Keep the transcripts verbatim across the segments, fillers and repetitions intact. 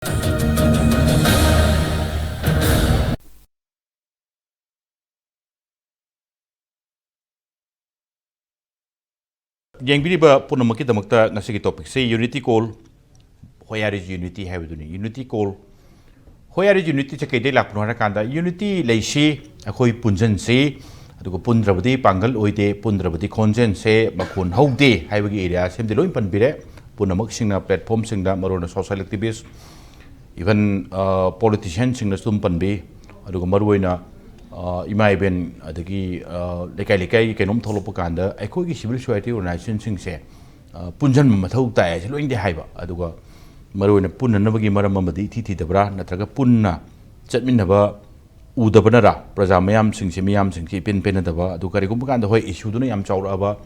ꯌꯦꯡꯕꯤꯔꯤꯕ ꯄꯨꯝꯅꯃꯛꯀꯤꯗꯃꯛꯇ ꯉꯁꯤꯒꯤ ꯇꯣꯄꯤꯛꯁꯤ unity call, ꯍꯣꯌꯥꯔꯤꯁ unity ꯍꯥꯏꯕꯗꯨꯅꯤ꯫ Unity call, ꯍꯣꯌꯥꯔꯤꯁ ꯌꯨꯅꯤꯇꯤꯁꯦ ꯀꯩꯗꯩ ꯂꯥꯛꯄꯅꯣ ꯍꯥꯏꯔꯀꯥꯟꯗ, ꯌꯨꯅꯤꯇꯤ ꯂꯩꯁꯤ, ꯑꯩꯈꯣꯏ ꯄꯨꯟꯁꯤꯟꯁꯤ, ꯑꯗꯨꯒ ꯄꯨꯟꯗ꯭ꯔꯕꯗꯤ ꯄꯥꯡꯒꯜ ꯑꯣꯏꯗꯦ, ꯄꯨꯟꯗ꯭ꯔꯕꯗꯤ ꯈꯣꯟꯖꯦꯜꯁꯦ ꯃꯈꯣꯟ ꯍꯧꯗꯦ ꯍꯥꯏꯕꯒꯤ ꯑꯦꯔꯤꯌꯥ ꯁꯦꯝꯗꯤ ꯂꯣꯏ ꯄꯟꯕꯤꯔꯦ꯫ ꯄꯨꯝꯅꯃꯛꯁꯤꯡꯅ, ꯄ꯭ꯂꯦꯠꯐꯣꯝꯁꯤꯡꯗ, ꯃꯔꯨꯑꯣꯏꯅ ꯁꯣꯁꯤꯌꯦꯜ ꯑꯦꯛꯇꯤꯚꯤꯁ, ꯏꯚꯟ ꯄꯣꯂꯤꯇꯤꯁꯤꯌꯥꯟꯁꯤꯡꯅꯁꯨ ꯑꯗꯨꯝ ꯄꯟꯕꯤ꯫ ꯑꯗꯨꯒ ꯃꯔꯨꯑꯣꯏꯅ ꯑ, ꯏꯃꯥ ꯏꯕꯦꯟ, ꯑꯗꯒꯤ ꯑ, ꯂꯩꯀꯥꯏ ꯂꯩꯀꯥꯏꯒꯤ ꯀꯩꯅꯣꯝ ꯊꯣꯛꯂꯛꯄ ꯀꯥꯟꯗ ꯑꯩꯈꯣꯏꯒꯤ ꯁꯤꯚꯤꯜ ꯁꯣꯁꯥꯏꯇꯤ ꯑꯣꯔꯒꯅꯥꯏꯖꯦꯁꯟꯁꯤꯡꯁꯦ ꯑ, ꯄꯨꯟꯁꯤꯟꯕ ꯃꯊꯧ ꯇꯥꯏ ꯍꯥꯏꯁꯦ ꯂꯣꯏꯅꯗꯤ ꯍꯥꯏꯕ꯫ ꯑꯗꯨꯒ ꯃꯔꯨꯑꯣꯏꯅ ꯄꯨꯟꯅꯅꯕꯒꯤ ꯃꯔꯝ ꯑꯃꯗꯤ ꯏꯊꯤ ꯊꯤꯗꯕ꯭ꯔꯥ, ꯅꯠꯇ꯭ꯔꯒ ꯄꯨꯟꯅ ꯆꯠꯃꯤꯟꯅꯕ ꯎꯗꯕꯅꯔꯥ, ꯄ꯭ꯔꯖꯥ ꯃꯌꯥꯝꯁꯤꯡꯁꯦ, ꯃꯤꯌꯥꯝꯁꯤꯡꯁꯦ ꯏꯄꯦꯟ ꯄꯦꯟꯅꯗꯕ? ꯑꯗꯨ ꯀꯔꯤꯒꯨꯝꯕ ꯀꯥꯟꯗ ꯍꯣꯏ, ꯏꯁꯨꯗꯨꯅ ꯌꯥꯝ ꯆꯥꯎꯔꯛꯑꯕ,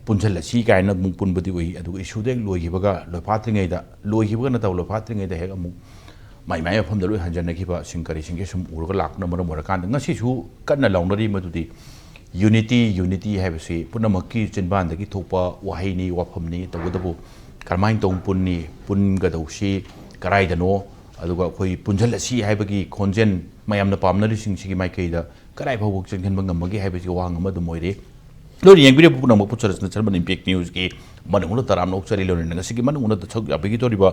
ꯄꯨꯟꯁꯤꯜꯂꯁꯤ ꯀꯥꯏꯅ ꯑꯃꯨꯛ ꯄꯨꯟꯕꯗꯤ ꯎꯏ꯫ ꯑꯗꯨꯒ ꯏꯁꯨꯗ ꯍꯦꯛ ꯂꯣꯏꯈꯤꯕꯒ, ꯂꯣꯏꯐꯥꯠꯇ꯭ꯔꯤꯉꯩꯗ, ꯂꯣꯏꯈꯤꯕꯒ ꯅꯠꯇꯕ ꯂꯣꯏꯐꯥꯠꯇ꯭ꯔꯤꯉꯩꯗ ꯍꯦꯛ ꯑꯃꯨꯛ ꯃꯥꯏ ꯃꯥꯏ ꯃꯐꯝꯗ ꯂꯣꯏ ꯍꯟꯖꯟꯅꯈꯤꯕꯁꯤꯡ ꯀꯔꯤꯁꯤꯡꯁꯦ ꯁꯨꯝ ꯎꯔꯒ ꯂꯥꯛꯄꯅ ꯃꯔꯝ ꯑꯣꯏꯔꯀꯥꯟꯗ, ꯉꯁꯤꯁꯨ ꯀꯟꯅ ꯂꯥꯎꯅꯔꯤ ꯃꯗꯨꯗꯤ ꯌꯨꯅꯤꯇꯤ, ꯌꯨꯅꯤꯇꯤ ꯍꯥꯏꯕꯁꯤ ꯄꯨꯝꯅꯃꯛꯀꯤ ꯆꯤꯟꯕꯥꯟꯗꯒꯤ ꯊꯣꯛꯄ ꯋꯥꯍꯩꯅꯤ, ꯋꯥꯐꯝꯅꯤ꯫ ꯇꯧꯕꯇꯕꯨ ꯀꯔꯝꯍꯥꯏꯅ ꯇꯧꯅ ꯄꯨꯟꯅꯤ, ꯄꯨꯟꯒꯗꯧꯁꯤ ꯀꯗꯥꯏꯗꯅꯣ, ꯑꯗꯨꯒ ꯑꯩꯈꯣꯏ ꯄꯨꯟꯁꯤꯜꯂꯁꯤ ꯍꯥꯏꯕꯒꯤ ꯈꯣꯟꯖꯦꯜ ꯃꯌꯥꯝꯅ ꯄꯥꯝꯅꯔꯤꯁꯤꯡꯁꯤꯒꯤ ꯃꯥꯏꯀꯩꯗ ꯀꯗꯥꯏ ꯐꯥꯎꯕ ꯆꯪꯁꯤꯟꯕ ꯉꯝꯃꯒꯦ ꯍꯥꯏꯕꯁꯤ ꯋꯥꯍꯪ ꯑꯃ ꯑꯗꯨꯝ ꯑꯣꯏꯔꯤ꯫ ꯂꯣꯏꯅ ꯌꯦꯡꯕꯤꯔꯤꯕ ꯄꯨꯝꯅꯃꯛꯄꯨ ꯆꯔꯁꯅ ꯆꯔꯃꯟ ꯏꯝꯄꯦꯛ ꯅ꯭ꯌꯨꯁꯀꯤ ꯃꯅꯨꯡꯗ ꯇꯔꯥꯝꯅ ꯑꯣꯛꯆꯔꯤ꯫ ꯂꯣꯏꯅꯅ ꯉꯁꯤꯒꯤ ꯃꯅꯨꯡꯗ ꯁꯔꯨꯛ ꯌꯥꯕꯤꯒꯗꯧꯔꯤꯕ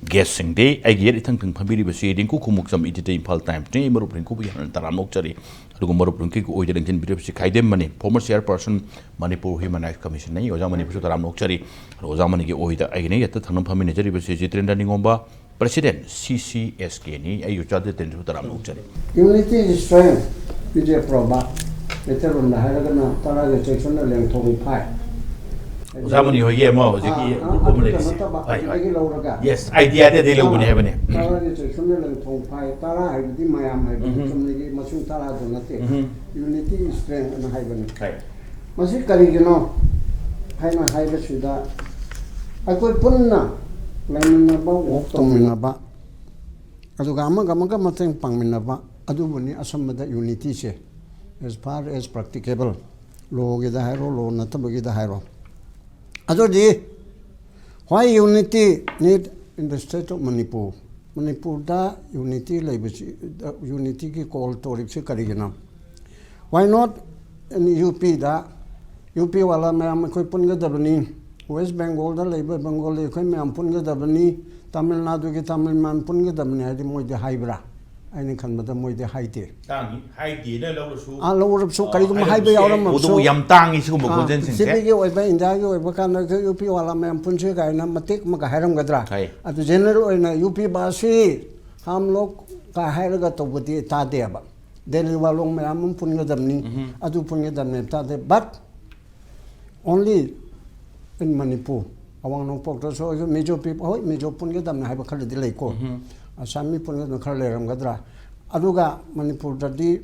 ꯒꯦꯁꯁꯤꯡꯗꯤ ꯑꯩꯒꯤ ꯌꯦꯠ ꯏꯊꯪ ꯊꯪ ꯐꯝꯕꯤꯔꯤꯕꯁꯤ ꯔꯤꯡꯀꯨ ꯈꯨꯃꯨꯛꯆꯝ, editor, ꯏꯝꯐꯥꯜ ꯇꯥꯏꯝꯁꯅꯤ꯫ ꯃꯔꯨꯞ ꯔꯤꯡꯀꯨꯕꯨ ꯌꯥꯝꯅ ꯇꯔꯥꯝꯅ ꯑꯣꯛꯆꯔꯤ꯫ ꯑꯗꯨꯒ ꯃꯔꯨꯞ ꯔꯤꯡꯀꯨꯒꯤ ꯑꯣꯏꯗ ꯂꯦꯡꯁꯤꯟꯕꯤꯔꯤꯕꯁꯤ Khaidem Mani, former chairperson Manipur Human Rights Commissionꯅꯤ꯫ ꯑꯣꯖꯥ ꯃꯅꯤꯕꯨꯁꯨ ꯇꯔꯥꯝꯅ ꯑꯣꯛꯆꯔꯤ꯫ ꯑꯗꯣ ꯑꯣꯖꯥ ꯃꯅꯤꯒꯤ ꯑꯣꯏꯗ ꯑꯩꯒꯤꯅ ꯌꯦꯠꯇ ꯊꯪꯅ ꯐꯝꯃꯤꯟꯅꯖꯔꯤꯕꯁꯤ Jitendra ꯅꯤꯉꯣꯝꯕ, President, C C S Kꯅꯤ꯫ ꯑꯩ ꯌꯨꯆꯥ ꯖꯤꯇꯦꯟꯗ꯭ꯔꯁꯨ ꯇꯔꯥꯝꯅ ꯑꯣꯛꯆꯔꯤ꯫ Unity is strength, is a proverb. ꯃꯩꯇꯩꯂꯣꯟꯗ ꯍꯥꯏꯔꯒꯅ "ꯇꯔꯥꯒꯤ ꯆꯦꯛꯁꯤꯟꯅ ꯂꯦꯡꯊꯣꯡ ꯐꯥꯏ"꯫ ꯑꯣꯖꯥ ꯃꯅꯤ ꯍꯣꯏꯒꯤ ꯑꯃ ꯍꯧꯖꯤꯛꯀꯤ ꯑꯥ, group ꯑꯃ ꯑꯗꯨꯗ ꯂꯩꯔꯤꯁꯦ꯫ ꯅꯠꯇꯕ, ꯍꯣꯏ, ꯍꯣꯏ꯫ ꯑꯗꯨꯗꯒꯤ ꯂꯧꯔꯒ꯫ Yes, idea ꯑꯗꯨꯗꯩ ꯂꯧꯕꯅꯦ ꯍꯥꯏꯕꯅꯦ꯫ "ꯇꯔꯥꯒꯤ ꯆꯦꯛꯁꯤꯟꯅ ꯂꯦꯡꯊꯣꯡ ꯐꯥꯏ"꯫ ꯇꯔꯥ ꯍꯥꯏꯕꯗꯤ ꯃꯌꯥꯝ ꯍꯥꯏꯕꯅꯤ, ꯎꯝ꯫ ꯆꯨꯝꯅꯒꯤ ꯃꯁꯤꯡ ꯇꯔꯥꯗꯨ ꯅꯠꯇꯦ꯫ ꯎꯝ꯫ Unity is strength ꯑꯅ ꯍꯥꯏꯕꯅꯤ꯫ ꯍꯣꯏ꯫ ꯃꯁꯤ ꯀꯔꯤꯒꯤꯅꯣ ꯍꯥꯏꯅ ꯍꯥꯏꯕꯁꯤꯗ, ꯑꯩꯈꯣꯏ ꯄꯨꯟꯅ ꯂꯩꯃꯤꯟꯅꯕ, work ꯇꯧꯃꯤꯟꯅꯕ, ꯑꯗꯨꯒ ꯑꯃꯒ ꯑꯃꯒ ꯃꯇꯦꯡ ꯄꯥꯡꯃꯤꯟꯅꯕ, ꯑꯗꯨꯕꯨꯅꯤ ꯑꯁꯝꯕꯗ ꯌꯨꯅꯤꯇꯤꯁꯦ, as far as practicable, lawꯒꯤꯗ ꯍꯥꯏꯔꯣ, law ꯅꯠꯇꯕꯒꯤꯗ ꯍꯥꯏꯔꯣ꯫ ꯑꯗꯨꯗꯤ why unity need in the state of Manipur? ꯃꯅꯤꯄꯨꯔꯗ ꯌꯨꯅꯤꯇꯤ ꯂꯩꯕꯁꯤ, ꯌꯨꯅꯤꯇꯤꯒꯤ ꯀꯣꯜ ꯇꯧꯔꯤꯕꯁꯤ ꯀꯔꯤꯒꯤꯅꯣ? Why not ꯌꯨ ꯄꯤꯗ, ꯌꯨ ꯄꯤ ꯋꯥꯂꯥ ꯃꯌꯥꯝ ꯑꯩꯈꯣꯏ ꯄꯨꯟꯒꯗꯕꯅꯤ, ꯋꯦꯁ ꯕꯦꯡꯒꯣꯜꯗ ꯂꯩꯕ ꯕꯦꯡꯒꯣꯂꯤ ꯑꯩꯈꯣꯏ ꯃꯌꯥꯝ ꯄꯨꯟꯒꯗꯕꯅꯤ, ꯇꯥꯃꯤꯜ ꯅꯥꯗꯨꯒꯤ ꯇꯥꯃꯤꯜ ꯃꯌꯥꯝ ꯄꯨꯟꯒꯗꯕꯅꯤ ꯍꯥꯏꯗꯤ ꯃꯣꯏꯗꯤ ꯍꯥꯏꯕ꯭ꯔꯥ? ꯑꯩꯅ ꯈꯟꯕꯗ ꯃꯣꯏꯗꯤ ꯍꯥꯏꯗꯦ꯫ ꯇꯥꯡꯉꯤ ꯍꯥꯏꯗꯦꯅ ꯂꯧꯔꯁꯨ꯫ ꯑꯥ, ꯂꯧꯔꯁꯨ, ꯀꯔꯤꯒꯨꯝꯕ ꯍꯥꯏꯕ ꯍꯥꯏꯔꯝꯕꯁꯦ ꯌꯥꯎꯔꯝꯃꯁꯨ꯫ ꯎꯗꯨ ꯌꯥꯝ ꯇꯥꯡꯉꯤ ꯁꯤꯒꯨꯝꯕ ꯑꯥ, ꯈꯣꯟꯖꯦꯜꯁꯤꯡꯁꯦ꯫ ꯄ꯭ꯔꯤꯊꯤꯕꯤꯒꯤ ꯑꯣꯏꯕ, ꯏꯟꯗꯤꯌꯥꯒꯤ ꯑꯣꯏꯕ ꯀꯥꯟꯗ ꯌꯨ ꯄꯤ ꯋꯥꯂꯥ ꯃꯌꯥꯝ ꯄꯨꯟꯁꯤ ꯀꯥꯏꯅ ꯃꯇꯦꯛ ꯑꯃꯒ ꯍꯥꯏꯔꯝꯒꯗ꯭ꯔꯥ? ꯍꯥꯏ꯫ ꯑꯗꯨ ꯖꯦꯅꯔꯦꯜ ꯑꯣꯏꯅ ꯌꯨ ꯄꯤ ꯕꯥꯁꯤ ꯍꯥꯝ ꯂꯣꯛ ꯀ ꯍꯥꯏꯔꯒ ꯇꯧꯕꯗꯤ ꯇꯥꯗꯦꯕ꯫ ꯗꯦꯜꯂꯤ ꯋꯥꯂꯣꯡ ꯃꯌꯥꯝ ꯑꯃ ꯄꯨꯟꯒꯗꯕꯅꯤ, ꯑꯗꯨ ꯄꯨꯟꯒꯗꯕꯅꯤ ꯇꯥꯗꯦ꯫ But only in ꯃꯅꯤꯄꯨꯔ, ꯑꯋꯥꯡ ꯅꯣꯡꯄꯣꯛꯇꯁꯨ ꯑꯩꯈꯣꯏ ꯃꯤꯖꯣ ꯄꯤ, ꯍꯣꯏ, ꯃꯤꯖꯣ ꯄꯨꯟꯒꯗꯕꯅꯤ ꯍꯥꯏꯕ ꯈꯔꯗꯤ ꯂꯩꯀꯣ꯫ ꯑꯁꯥꯃꯤ ꯄꯨꯟꯒꯗꯕ ꯈꯔ ꯂꯩꯔꯝꯒꯗ꯭ꯔꯥ? ꯑꯗꯨꯒ ꯃꯅꯤꯄꯨꯔꯗꯗꯤ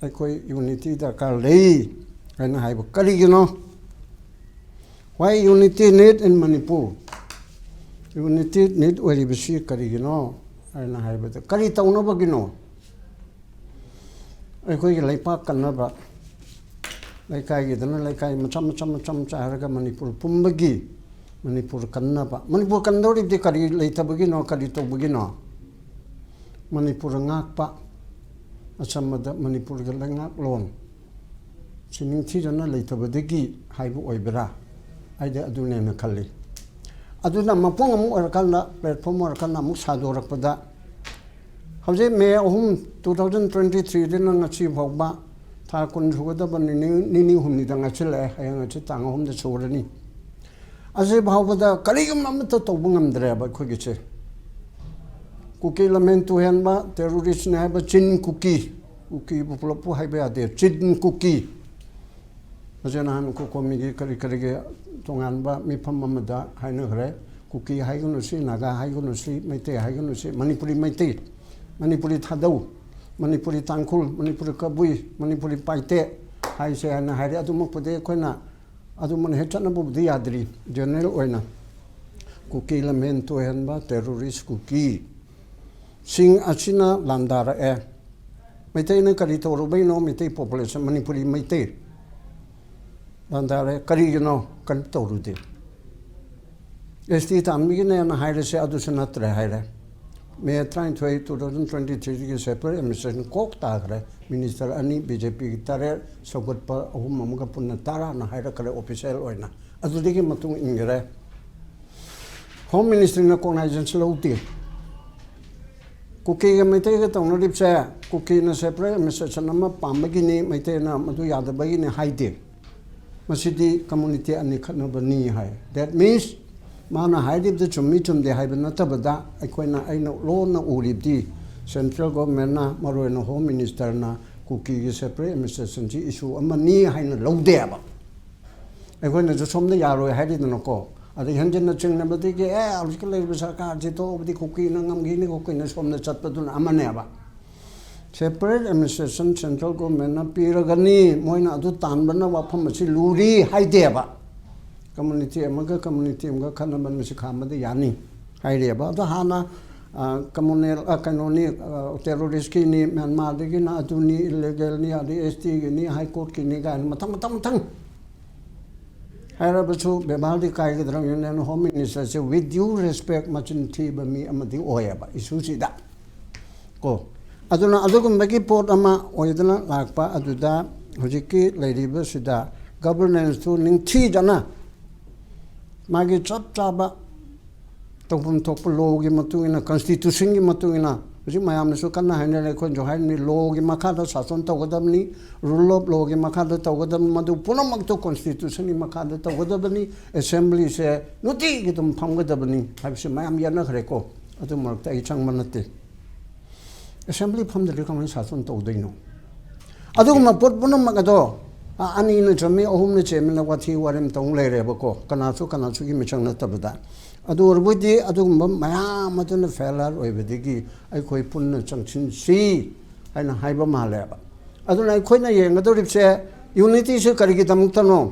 ꯑꯩꯈꯣꯏ ꯌꯨꯅꯤꯇꯤ ꯗꯔꯀꯥꯔ ꯂꯩ ꯍꯥꯏꯅ ꯍꯥꯏꯕ ꯀꯔꯤꯒꯤꯅꯣ? Why unity need in Manipur? Unity ꯅꯤꯗ ꯑꯣꯏꯔꯤꯕꯁꯤ ꯀꯔꯤꯒꯤꯅꯣ ꯍꯥꯏꯅ ꯍꯥꯏꯕꯗ, ꯀꯔꯤ ꯇꯧꯅꯕꯒꯤꯅꯣ? ꯑꯩꯈꯣꯏꯒꯤ ꯂꯩꯄꯥꯛ ꯀꯟꯅꯕ, ꯂꯩꯀꯥꯏꯒꯤꯗꯅ ꯂꯩꯀꯥꯏ ꯃꯆꯥ ꯃꯆꯥ ꯃꯆꯥ ꯃꯆꯥ ꯍꯥꯏꯔꯒ ꯃꯅꯤꯄꯨꯔ ꯄꯨꯝꯕꯒꯤ ꯃꯅꯤꯄꯨꯔ ꯀꯟꯅꯕ꯫ ꯃꯅꯤꯄꯨꯔ ꯀꯟꯗꯧꯔꯤꯕꯗꯤ ꯀꯔꯤ ꯂꯩꯇꯕꯒꯤꯅꯣ, ꯀꯔꯤ ꯇꯧꯕꯒꯤꯅꯣ? ꯃꯅꯤꯄꯨꯔ ꯉꯥꯛꯄ, ꯑꯆꯝꯕꯗ ꯃꯅꯤꯄꯨꯔꯒꯤ ꯂꯩꯉꯥꯛꯂꯣꯟ ꯁꯤ ꯅꯤꯡꯊꯤꯖꯅ ꯂꯩꯇꯕꯗꯒꯤ ꯍꯥꯏꯕ ꯑꯣꯏꯕ꯭ꯔꯥ? ꯑꯩꯗꯤ ꯑꯗꯨꯅꯦꯅ ꯈꯜꯂꯤ꯫ ꯑꯗꯨꯅ ꯃꯄꯨꯡ ꯑꯃꯨꯛ ꯑꯣꯏꯔꯀꯥꯟꯗ, ꯄ꯭ꯂꯦꯠꯐꯣꯝ ꯑꯣꯏꯔꯀꯥꯟꯗ ꯑꯃꯨꯛ ꯁꯥꯗꯣꯔꯛꯄꯗ, ꯍꯧꯖꯤꯛ ꯃꯦ ꯑꯍꯨꯝ, two thousand twenty threeꯗꯅ ꯉꯁꯤ ꯐꯥꯎꯕ ꯊꯥ ꯀꯨꯟ ꯁꯨꯒꯗꯕ ꯅꯤꯅꯤ, ꯅꯤꯅꯤ ꯍꯨꯝꯅꯤꯗ ꯉꯥꯏꯁꯤꯜꯂꯛꯑꯦ꯫ ꯍꯌꯦꯡ ꯍꯪꯆꯤꯠ ꯇꯥꯡ ꯑꯍꯨꯝꯗ ꯁꯨꯔꯅꯤ꯫ ꯑꯁꯤ ꯐꯥꯎꯕꯗ ꯀꯔꯤꯒꯨꯝꯕ ꯑꯃꯠꯇ ꯇꯧꯕ ꯉꯝꯗ꯭ꯔꯦꯕ ꯑꯩꯈꯣꯏꯒꯤꯁꯦ꯫ ꯀꯨꯀꯤ ꯂꯝꯍꯦꯟ ꯇꯨꯍꯦꯟꯕ, ꯇꯦꯔꯣꯔꯤꯁꯅꯤ ꯍꯥꯏꯕ ꯆꯤꯟ ꯀꯨꯀꯤ, ꯀꯨꯀꯤꯕꯨ ꯄꯨꯂꯞꯄꯨ ꯍꯥꯏꯕ ꯌꯥꯗꯦ, ꯆꯤꯟ ꯀꯨꯀꯤ꯫ ꯃꯁꯤ ꯅꯍꯥꯟ ꯀꯣꯀꯣꯃꯤꯒꯤ ꯀꯔꯤ ꯀꯔꯤꯒꯤ ꯇꯣꯉꯥꯟꯕ ꯃꯤꯐꯝ ꯑꯃꯗ ꯍꯥꯏꯅꯈ꯭ꯔꯦ꯫ ꯀꯨꯀꯤ ꯍꯥꯏꯒꯅꯨ ꯁꯤ, ꯅꯥꯒꯥ ꯍꯥꯏꯒꯅꯨ ꯁꯤ, ꯃꯩꯇꯩ ꯍꯥꯏꯒꯅꯨ ꯁꯤ, ꯃꯅꯤꯄꯨꯔꯤ ꯃꯩꯇꯩ, ꯃꯅꯤꯄꯨꯔꯤ ꯊꯥꯗꯧ, ꯃꯅꯤꯄꯨꯔꯤ ꯇꯥꯡꯈꯨꯜ, ꯃꯅꯤꯄꯨꯔꯤ ꯀꯕꯨꯏ, ꯃꯅꯤꯄꯨꯔꯤ ꯄꯥꯏꯇꯦ ꯍꯥꯏꯁꯦ ꯍꯥꯏꯅ ꯍꯥꯏꯔꯦ꯫ ꯑꯗꯨꯃꯛꯄꯨꯗꯤ ꯑꯩꯈꯣꯏꯅ ꯑꯗꯨꯃꯛꯅ ꯍꯦꯛ ꯆꯠꯅꯕꯕꯨꯗꯤ ꯌꯥꯗ꯭ꯔꯤ꯫ ꯖꯦꯅꯔꯦꯜ ꯑꯣꯏꯅ ꯀꯨꯀꯤ ꯂꯝꯍꯦꯟ ꯇꯣꯏꯍꯟꯕ, ꯇꯦꯔꯣꯔꯤꯁ ꯀꯨꯀꯤ ꯁꯤꯡ ꯑꯁꯤꯅ ꯂꯥꯟꯗꯥꯔꯛꯑꯦ꯫ ꯃꯩꯇꯩꯅ ꯀꯔꯤ ꯇꯧꯔꯨꯕꯩꯅꯣ? ꯃꯩꯇꯩ ꯄꯣꯄꯨꯂꯦꯁꯟ, ꯃꯅꯤꯄꯨꯔꯤ ꯃꯩꯇꯩ ꯂꯥꯟꯗꯥꯔꯛꯑꯦ꯫ ꯀꯔꯤꯒꯤꯅꯣ? ꯀꯔꯤꯝ ꯇꯧꯔꯨꯗꯦ꯫ ꯑꯦꯁ ꯇꯤ ꯇꯥꯟꯕꯒꯤꯅꯦꯅ ꯍꯥꯏꯔꯁꯦ, ꯑꯗꯨꯁꯨ ꯅꯠꯇ꯭ꯔꯦ ꯍꯥꯏꯔꯦ꯫ ꯃꯦ ꯇꯔꯥꯅꯤꯊꯣꯏ, two thousand twenty threeꯗꯒꯤ separate administration ꯀꯣꯛ ꯇꯥꯈ꯭ꯔꯦ꯫ ꯃꯤꯅꯤꯁꯇꯔ ꯑꯅꯤ, ꯕꯤ ꯖꯦ ꯄꯤꯒꯤ ꯇꯔꯦꯠ, ꯁꯧꯒꯠꯄ ꯑꯍꯨꯝ ꯑꯃꯒ ꯄꯨꯟꯅ ꯇꯔꯥꯅ ꯍꯥꯏꯔꯛꯈ꯭ꯔꯦ ꯑꯣꯐꯤꯁꯤꯌꯦꯜ ꯑꯣꯏꯅ꯫ ꯑꯗꯨꯗꯒꯤ ꯃꯇꯨꯡ ꯏꯟꯈ꯭ꯔꯦ꯫ ꯍꯣꯝ ꯃꯤꯅꯤꯁꯇ꯭ꯔꯤꯅ ꯀꯣꯛꯅꯥꯏꯖꯦꯟꯁ ꯂꯧꯗꯦ꯫ ꯀꯨꯀꯤꯒ ꯃꯩꯇꯩꯒ ꯇꯧꯅꯔꯤꯕꯁꯦ, ꯀꯨꯀꯤꯅ separate administration ꯑꯃ ꯄꯥꯝꯕꯒꯤꯅꯤ, ꯃꯩꯇꯩꯅ ꯃꯗꯨ ꯌꯥꯗꯕꯒꯤꯅꯤ ꯍꯥꯏꯗꯦ꯫ ꯃꯁꯤꯗꯤ ꯀꯝꯃꯨꯅꯤꯇꯤ ꯑꯅꯤ ꯈꯠꯅꯕꯅꯤ ꯍꯥꯏ꯫ That means, ꯃꯥꯅ ꯍꯥꯏꯔꯤꯕꯗꯨ ꯆꯨꯝꯃꯤ ꯆꯨꯝꯗꯦ ꯍꯥꯏꯕ ꯅꯠꯇꯕꯗ, ꯑꯩꯈꯣꯏꯅ, ꯑꯩꯅ ꯂꯣꯟꯅ ꯎꯔꯤꯕꯗꯤ, ꯁꯦꯟꯇ꯭ꯔꯦꯜ ꯒꯣꯚꯔꯟꯃꯦꯟꯠꯅ, ꯃꯔꯨꯑꯣꯏꯅ ꯍꯣꯝ ꯃꯤꯅꯤꯁꯇꯔꯅ ꯀꯨꯀꯤꯒꯤ separate administrationꯁꯤ issue ꯑꯃꯅꯤ ꯍꯥꯏꯅ ꯂꯧꯗꯦꯕ꯫ ꯑꯩꯈꯣꯏꯅꯁꯨ ꯁꯣꯝꯗ ꯌꯥꯔꯣꯏ ꯍꯥꯏꯔꯤꯗꯅꯀꯣ꯫ ꯑꯗꯩ ꯍꯦꯟꯖꯤꯟꯅ ꯆꯤꯡꯅꯕꯗꯒꯤ, "ꯑꯦ, ꯍꯧꯖꯤꯛꯀꯤ ꯂꯩꯔꯤꯕ ꯁꯔꯀꯥꯔꯁꯤ ꯊꯣꯛꯑꯕꯗꯤ ꯀꯨꯀꯤꯅ ꯉꯝꯈꯤꯅꯤ, ꯀꯨꯀꯤꯅ ꯁꯣꯝꯗ ꯆꯠꯄꯗꯨꯅ ꯑꯃꯅꯦꯕ꯫ Separate administration ꯁꯦꯟꯇ꯭ꯔꯦꯜ ꯒꯣꯚꯔꯟꯃꯦꯟꯠꯅ ꯄꯤꯔꯒꯅꯤ, ꯃꯣꯏꯅ ꯑꯗꯨ ꯇꯥꯟꯕꯅ ꯋꯥꯐꯝ ꯑꯁꯤ ꯂꯨꯔꯤ" ꯍꯥꯏꯗꯦꯕ꯫ ꯀꯝꯃꯨꯅꯤꯇꯤ ꯑꯃꯒ ꯀꯝꯃꯨꯅꯤꯇꯤ ꯑꯃꯒ ꯈꯠꯅꯕ ꯃꯁꯤ ꯈꯥꯝꯕꯗ ꯌꯥꯅꯤ ꯍꯥꯏꯔꯤꯑꯕ꯫ ꯑꯗꯣ ꯍꯥꯟꯅ, ꯑ, ꯀꯝꯃꯨꯅꯦꯜ, ꯑ, ꯀꯩꯅꯣꯅꯤ, ꯑ, ꯇꯦꯔꯣꯔꯤꯁꯀꯤꯅꯤ, ꯃ꯭ꯌꯥꯟꯃꯥꯔꯗꯒꯤꯅ ꯑꯗꯨꯅꯤ, ꯏꯂꯤꯒꯦꯜꯅꯤ, ꯑꯗꯩ ꯑꯦꯁ ꯇꯤꯒꯤꯅꯤ, ꯍꯥꯏ ꯀꯣꯔꯠꯀꯤꯅꯤ ꯀꯥꯏꯅ ꯃꯊꯪ, ꯃꯊꯪ, ꯃꯊꯪ ꯍꯥꯏꯔꯕꯁꯨ ꯕꯦꯕꯥꯔꯗꯤ ꯀꯥꯏꯒꯗ꯭ꯔꯥ? ꯌꯨꯅꯤꯌꯟ ꯍꯣꯝ ꯃꯤꯅꯤꯁꯇꯔꯁꯦ, with due respect, ꯃꯆꯤꯟ ꯊꯤꯕ ꯃꯤ ꯑꯃꯗꯤ ꯑꯣꯏꯌꯦꯕ ꯏꯁꯨꯁꯤꯗ ꯀꯣ꯫ ꯑꯗꯨꯅ ꯑꯗꯨꯒꯨꯝꯕꯒꯤ ꯄꯣꯠ ꯑꯃ ꯑꯣꯏꯗꯅ ꯂꯥꯛꯄ ꯑꯗꯨꯗ ꯍꯧꯖꯤꯛꯀꯤ ꯂꯩꯔꯤꯕꯁꯤꯗ ꯒꯕꯔꯅꯦꯟꯁꯇꯨ ꯅꯤꯡꯊꯤꯖꯅ ꯃꯥꯒꯤ ꯆꯞ ꯆꯥꯕ ꯇꯧꯐꯝ ꯊꯣꯛꯄ ꯂꯣꯒꯤ ꯃꯇꯨꯡ ꯏꯟꯅ, ꯀꯟꯁꯇꯤꯇ꯭ꯌꯨꯁꯟꯒꯤ ꯃꯇꯨꯡ ꯏꯟꯅ, ꯍꯧꯖꯤꯛ ꯃꯌꯥꯝꯅꯁꯨ ꯀꯟꯅ ꯍꯥꯏꯅꯔꯦ, ꯑꯩꯈꯣꯏꯅꯁꯨ ꯍꯥꯏꯔꯤꯅꯤ, ꯂꯣꯒꯤ ꯃꯈꯥꯗ ꯁꯥꯁꯟ ꯇꯧꯒꯗꯕꯅꯤ, ꯔꯨꯜ ꯑꯣꯐ ꯂꯣꯒꯤ ꯃꯈꯥꯗ ꯇꯧꯒꯗꯕꯅꯤ, ꯃꯗꯨ ꯄꯨꯝꯅꯃꯛꯇꯨ ꯀꯟꯁꯇꯤꯇ꯭ꯌꯨꯁꯟꯒꯤ ꯃꯈꯥꯗ ꯇꯧꯒꯗꯕꯅꯤ, ꯑꯦꯁꯦꯝꯕ꯭ꯂꯤꯁꯦ ꯅꯨꯡꯇꯤꯒꯤ ꯑꯗꯨꯝ ꯐꯝꯒꯗꯕꯅꯤ ꯍꯥꯏꯕꯁꯤ ꯃꯌꯥꯝ ꯌꯥꯅꯈ꯭ꯔꯦꯀꯣ꯫ ꯑꯗꯨ ꯃꯔꯛꯇ ꯑꯩ ꯆꯪꯕ ꯅꯠꯇꯦ꯫ ꯑꯦꯁꯦꯝꯕ꯭ꯂꯤ ꯐꯝꯗ꯭ꯔꯗꯤ ꯀꯃꯥꯏꯅ ꯁꯥꯁꯟ ꯇꯧꯗꯣꯏꯅꯣ? ꯑꯗꯨꯒꯨꯝꯕ ꯄꯣꯠ ꯄꯨꯝꯅꯃꯛ ꯑꯗꯣ, ꯑ, ꯑꯅꯤꯅ ꯆꯨꯝꯃꯤ, ꯑꯍꯨꯝꯅ ꯆꯨꯝꯃꯤꯅ ꯋꯥꯊꯤ ꯋꯥꯔꯦꯝ ꯇꯧ ꯂꯩꯔꯦꯕꯀꯣ, ꯀꯅꯥꯁꯨ ꯀꯅꯥꯁꯨꯒꯤ ꯃꯤꯆꯪ ꯅꯠꯇꯕꯗ꯫ ꯑꯗꯨ ꯑꯣꯏꯔꯕꯗꯤ ꯑꯗꯨꯒꯨꯝꯕ ꯃꯌꯥꯝ ꯑꯗꯨꯅ ꯐꯦꯂꯔ ꯑꯣꯏꯕꯗꯒꯤ ꯑꯩꯈꯣꯏ ꯄꯨꯟꯅ ꯆꯪꯁꯤꯟꯁꯤ ꯍꯥꯏꯅ ꯍꯥꯏꯕ ꯃꯥꯜꯂꯦꯕ꯫ ꯑꯗꯨꯅ ꯑꯩꯈꯣꯏꯅ ꯌꯦꯡꯒꯗꯧꯔꯤꯕꯁꯦ ꯌꯨꯅꯤꯇꯤꯁꯦ ꯀꯔꯤꯒꯤꯗꯃꯛꯇꯅꯣ?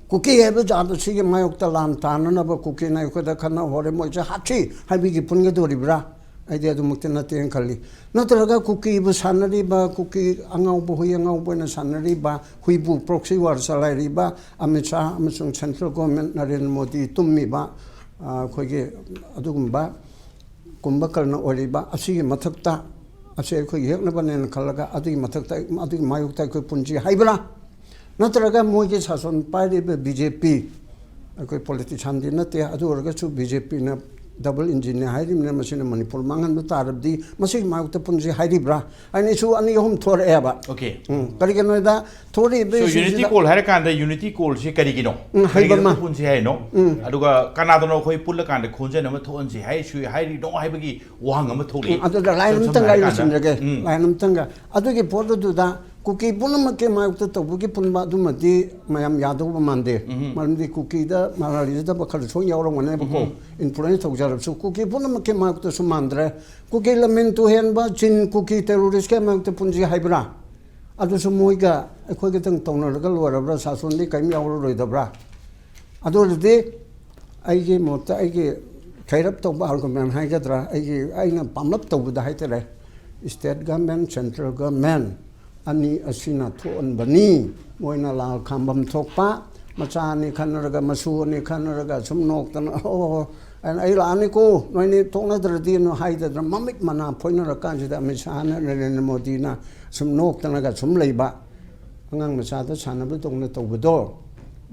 ꯀꯨꯀꯤ ꯍꯥꯏꯕ ꯖꯥꯠ ꯑꯁꯤꯒꯤ ꯃꯥꯌꯣꯛꯇ ꯂꯥꯟ ꯇꯥꯅꯅꯕ ꯀꯨꯀꯤꯅ ꯑꯩꯈꯣꯏꯗ ꯈꯠꯅ ꯍꯧꯔꯦ, ꯃꯣꯏꯁꯦ ꯍꯥꯠꯁꯤ ꯍꯥꯏꯕꯒꯤ ꯄꯨꯟꯒꯗꯧꯔꯤꯕ꯭ꯔꯥ? ꯑꯩꯗꯤ ꯑꯗꯨꯃꯛꯇꯤ ꯅꯠꯇꯦꯅ ꯈꯜꯂꯤ꯫ ꯅꯠꯇ꯭ꯔꯒ ꯀꯨꯀꯤꯕꯨ ꯁꯥꯟꯅꯔꯤꯕ, ꯀꯨꯀꯤ ꯑꯉꯥꯎꯕ, ꯍꯨꯏ ꯑꯉꯥꯎꯕ ꯑꯣꯏꯅ ꯁꯥꯟꯅꯔꯤꯕ, ꯍꯨꯏꯕꯨ proxy war ꯆꯂꯥꯏꯔꯤꯕ ꯑꯃꯤꯠ ꯁꯥꯍ ꯑꯃꯁꯨꯡ ꯁꯦꯟꯇ꯭ꯔꯦꯜ ꯒꯣꯚꯔꯟꯃꯦꯟꯠ ꯅꯔꯦꯟꯗ꯭ꯔ ꯃꯣꯗꯤ ꯇꯨꯝꯃꯤꯕ, ꯑ, ꯑꯩꯈꯣꯏꯒꯤ ꯑꯗꯨꯒꯨꯝꯕ ꯀꯨꯝꯚꯀꯔꯅ ꯑꯣꯏꯔꯤꯕ ꯑꯁꯤꯒꯤ ꯃꯊꯛꯇ, ꯑꯁꯤ ꯑꯩꯈꯣꯏ ꯌꯦꯛꯅꯕꯅꯦꯅ ꯈꯜꯂꯒ ꯑꯗꯨꯒꯤ ꯃꯊꯛꯇ, ꯑꯗꯨꯒꯤ ꯃꯥꯌꯣꯛꯇ ꯑꯩꯈꯣꯏ ꯄꯨꯟꯁꯤ ꯍꯥꯏꯕ꯭ꯔꯥ? ꯅꯠꯇ꯭ꯔꯒ ꯃꯣꯏꯒꯤ ꯁꯥꯁꯣꯟ ꯄꯥꯏꯔꯤꯕ ꯕꯤ ꯖꯦ ꯄꯤ, ꯑꯩꯈꯣꯏ ꯄꯣꯂꯤꯇꯤꯁꯤꯌꯥꯟꯗꯤ ꯅꯠꯇꯦ, ꯑꯗꯨ ꯑꯣꯏꯔꯒꯁꯨ ꯕꯤ ꯖꯦ ꯄꯤꯅ ꯗꯕꯜ ꯏꯟꯖꯤꯟꯅꯦ ꯍꯥꯏꯔꯤꯕꯅꯤꯅ ꯃꯁꯤꯅ ꯃꯅꯤꯄꯨꯔ ꯃꯥꯡꯍꯟꯕ ꯇꯥꯔꯕꯗꯤ ꯃꯁꯤꯒꯤ ꯃꯥꯌꯣꯛꯇ ꯄꯨꯟꯁꯤ ꯍꯥꯏꯔꯤꯕ꯭ꯔꯥ ꯍꯥꯏꯅ ꯏꯁꯨ ꯑꯅꯤ ꯑꯍꯨꯝ ꯊꯣꯔꯛꯑꯦꯕ꯫ Okay. ꯎꯝ, ꯀꯔꯤꯒꯤꯅꯣꯗ ꯊꯣꯔꯛꯏꯕ So unity ꯏꯁꯨꯁꯤꯗ call ꯍꯥꯏꯔꯀꯥꯟꯗ unity callꯁꯤ ꯀꯔꯤꯒꯤꯅꯣ? ꯎꯝ, ꯍꯥꯏꯕ ꯀꯔꯤꯒꯤꯅꯣ ꯑꯃ꯫ ꯄꯨꯟꯁꯤ ꯍꯥꯏꯅꯣ? ꯑꯗꯨꯒ ꯀꯅꯥꯗꯅꯣ ꯑꯩꯈꯣꯏ ꯄꯨꯜꯂꯀꯥꯟꯗ ꯈꯣꯟꯖꯦꯜ ꯑꯃ ꯊꯣꯛꯍꯟꯁꯤ ꯍꯥꯏꯁꯨ ꯍꯥꯏꯔꯤꯅꯣ ꯍꯥꯏꯕꯒꯤ ꯋꯥꯍꯪ ꯑꯃ ꯊꯣꯛꯂꯛꯏ꯫ ꯑꯗꯨꯗ ꯂꯥꯏꯟ ꯏꯁꯝ ꯑꯝꯇꯪ ꯁꯝꯅ ꯑꯩ ꯍꯥꯏꯔꯀꯥꯟꯗ꯫ ꯂꯣꯏꯁꯤꯟꯖꯒꯦ꯫ ꯎꯝ꯫ ꯂꯥꯏꯟ ꯑꯝꯇꯪꯒ꯫ ꯑꯗꯨꯒꯤ ꯄꯣꯠ ꯑꯗꯨꯗ ꯀꯨꯀꯤ ꯄꯨꯝꯅꯃꯛꯀꯤ ꯃꯥꯌꯣꯛꯇ ꯇꯧꯕꯒꯤ ꯄꯨꯟꯕ ꯑꯗꯨꯃꯗꯤ ꯃꯌꯥꯝ ꯌꯥꯗꯧꯕ ꯃꯥꯟꯗꯦ꯫ ꯃꯔꯝꯗꯤ ꯀꯨꯀꯤꯗ ꯃꯔꯥꯜ ꯂꯩꯖꯗꯕ ꯈꯔ ꯁꯣꯏ ꯌꯥꯎꯔꯝꯒꯅꯦꯕꯀꯣ꯫ ꯏꯟꯐ꯭ꯂꯨꯌꯦꯟꯁ ꯇꯧꯖꯔꯕꯁꯨ ꯀꯨꯀꯤ ꯄꯨꯝꯅꯃꯛꯀꯤ ꯃꯥꯌꯣꯛꯇꯁꯨ ꯃꯥꯟꯗ꯭ꯔꯦ꯫ ꯀꯨꯀꯤ ꯂꯝꯃꯤꯟ ꯇꯨꯍꯦꯟꯕ ꯆꯤꯟ ꯀꯨꯀꯤ ꯇꯦꯔꯣꯔꯤꯁꯀꯤ ꯃꯥꯌꯣꯛꯇ ꯄꯨꯟꯁꯤ ꯍꯥꯏꯕ꯭ꯔꯥ? ꯑꯗꯨꯁꯨ ꯃꯣꯏꯒ ꯑꯩꯈꯣꯏꯒꯇꯪ ꯇꯧꯅꯔꯒ ꯂꯣꯏꯔꯕ꯭ꯔꯥ? ꯁꯥꯁꯣꯟꯗꯤ ꯀꯔꯤꯝ ꯌꯥꯎꯔꯔꯣꯏꯗꯕ꯭ꯔꯥ? ꯑꯗꯨ ꯑꯣꯏꯔꯗꯤ ꯑꯩꯒꯤ ꯃꯣꯠꯇ ꯑꯩꯒꯤ ꯈꯩꯔꯞ ꯇꯧꯕ ꯑꯥꯔꯒꯨꯃꯦꯟ ꯍꯥꯏꯒꯗ꯭ꯔꯥ, ꯑꯩꯒꯤ, ꯑꯩꯅ ꯄꯥꯝꯂꯞ ꯇꯧꯕꯗ ꯍꯥꯏꯇꯥꯔꯦ, ꯁ꯭ꯇꯦꯠ ꯒꯃꯦꯟ, ꯁꯦꯟꯇ꯭ꯔꯦꯜ ꯒꯃꯦꯟ ꯑꯅꯤ ꯑꯁꯤꯅ ꯊꯣꯛꯍꯟꯕꯅꯤ꯫ ꯃꯣꯏꯅ ꯂꯥꯜ ꯈꯥꯝꯕꯝ ꯊꯣꯛꯄ ꯃꯆꯥ ꯑꯅꯤ ꯈꯟꯅꯔꯒ, ꯃꯁꯨ ꯑꯅꯤ ꯈꯟꯅꯔꯒ ꯁꯨꯝ ꯅꯣꯛꯇꯅ, "ꯑꯣ, ꯑꯩ ꯂꯥꯛꯑꯅꯤꯀꯣ, ꯅꯣꯏꯅꯤ ꯊꯣꯛꯅꯗ꯭ꯔꯗꯤꯅ" ꯍꯥꯏꯗꯗꯅ ꯃꯃꯤꯠ ꯃꯅꯥ ꯐꯣꯏꯅꯔꯀꯥꯟꯁꯤꯗ ꯑꯃꯤꯠ ꯁꯥꯍꯅ ꯅꯔꯦꯟꯗ꯭ꯔ ꯃꯣꯗꯤꯅ ꯁꯨꯝ ꯅꯣꯛꯇꯅꯒ ꯁꯨꯝ ꯂꯩꯕ, ꯑꯉꯥꯡ ꯃꯆꯥꯗ ꯁꯥꯟꯅꯕꯗꯧꯅ ꯇꯧꯕꯗꯣ,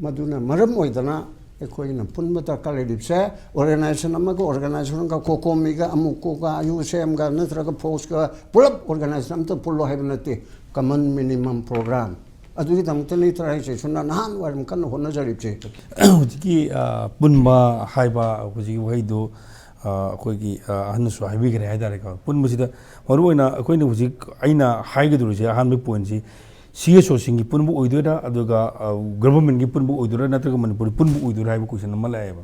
ꯃꯗꯨꯅ ꯃꯔꯝ ꯑꯣꯏꯗꯅ ꯑꯩꯈꯣꯏꯅ ꯄꯨꯟꯕ ꯗꯔꯀꯥꯔ ꯂꯩꯔꯤꯕꯁꯦ꯫ ꯑꯣꯔꯒꯅꯥꯏꯖꯦꯁꯟ ꯑꯃꯒ, ꯑꯣꯔꯒꯅꯥꯏꯖꯦꯁꯟꯒ, ꯀꯣꯀꯣꯃꯤꯒ, ꯑꯃꯨꯛꯀꯣꯒ, ꯑꯥꯏ ꯌꯨ ꯁꯤ ꯑꯦꯝꯒ, ꯅꯠꯇ꯭ꯔꯒ ꯐꯣꯛꯁꯀ ꯄꯨꯂꯞ ꯑꯣꯔꯒꯅꯥꯏꯖꯦꯁꯟ ꯑꯝꯇ ꯄꯨꯜꯂꯣ ꯍꯥꯏꯕ ꯅꯠꯇꯦ꯫ ꯀꯃꯟ ꯃꯤꯅꯤꯃꯝ ꯄ꯭ꯔꯣꯒ꯭ꯔꯥꯝ ꯑꯗꯨꯒꯤꯗꯃꯛꯇꯅꯤ ꯇꯔꯥꯏꯁꯦ ꯁꯨꯝꯅ ꯅꯍꯥꯟ ꯋꯥꯏꯔꯝ ꯀꯟꯅ ꯍꯣꯠꯅꯖꯔꯤꯕꯁꯦ꯫ ꯍꯧꯖꯤꯛꯀꯤ ꯑ, ꯄꯨꯟꯕ ꯍꯥꯏꯕ ꯍꯧꯖꯤꯛꯀꯤ ꯋꯥꯍꯩꯗꯨ, ꯑ, ꯑꯩꯈꯣꯏꯒꯤ, ꯑ, ꯑꯍꯟꯅꯁꯨ ꯍꯥꯏꯕꯤꯈ꯭ꯔꯦ ꯍꯥꯏꯇꯥꯔꯦꯀꯣ꯫ ꯄꯨꯟꯕꯁꯤꯗ ꯃꯔꯨꯑꯣꯏꯅ ꯑꯩꯈꯣꯏꯅ ꯍꯧꯖꯤꯛ ꯑꯩꯅ ꯍꯥꯏꯒꯗꯧꯔꯤꯁꯦ, ꯑꯍꯥꯟꯕ ꯄꯣꯏꯟꯁꯤ ꯁꯤ ꯑꯦꯁ ꯑꯣꯁꯤꯡꯒꯤ ꯄꯨꯟꯕ ꯑꯣꯏꯗꯣꯏꯔꯥ, ꯑꯗꯨꯒ, ꯑ, ꯒꯚꯔꯟꯃꯦꯟꯒꯤ ꯄꯨꯟꯕ ꯑꯣꯏꯗꯣꯏꯔꯥ, ꯅꯠꯇ꯭ꯔꯒ ꯃꯅꯤꯄꯨꯔꯒꯤ ꯄꯨꯟꯕ ꯑꯣꯏꯗꯣꯏꯔꯥ ꯍꯥꯏꯕ ꯀꯣꯏꯁꯟ ꯑꯃ ꯂꯥꯛꯑꯦꯕ꯫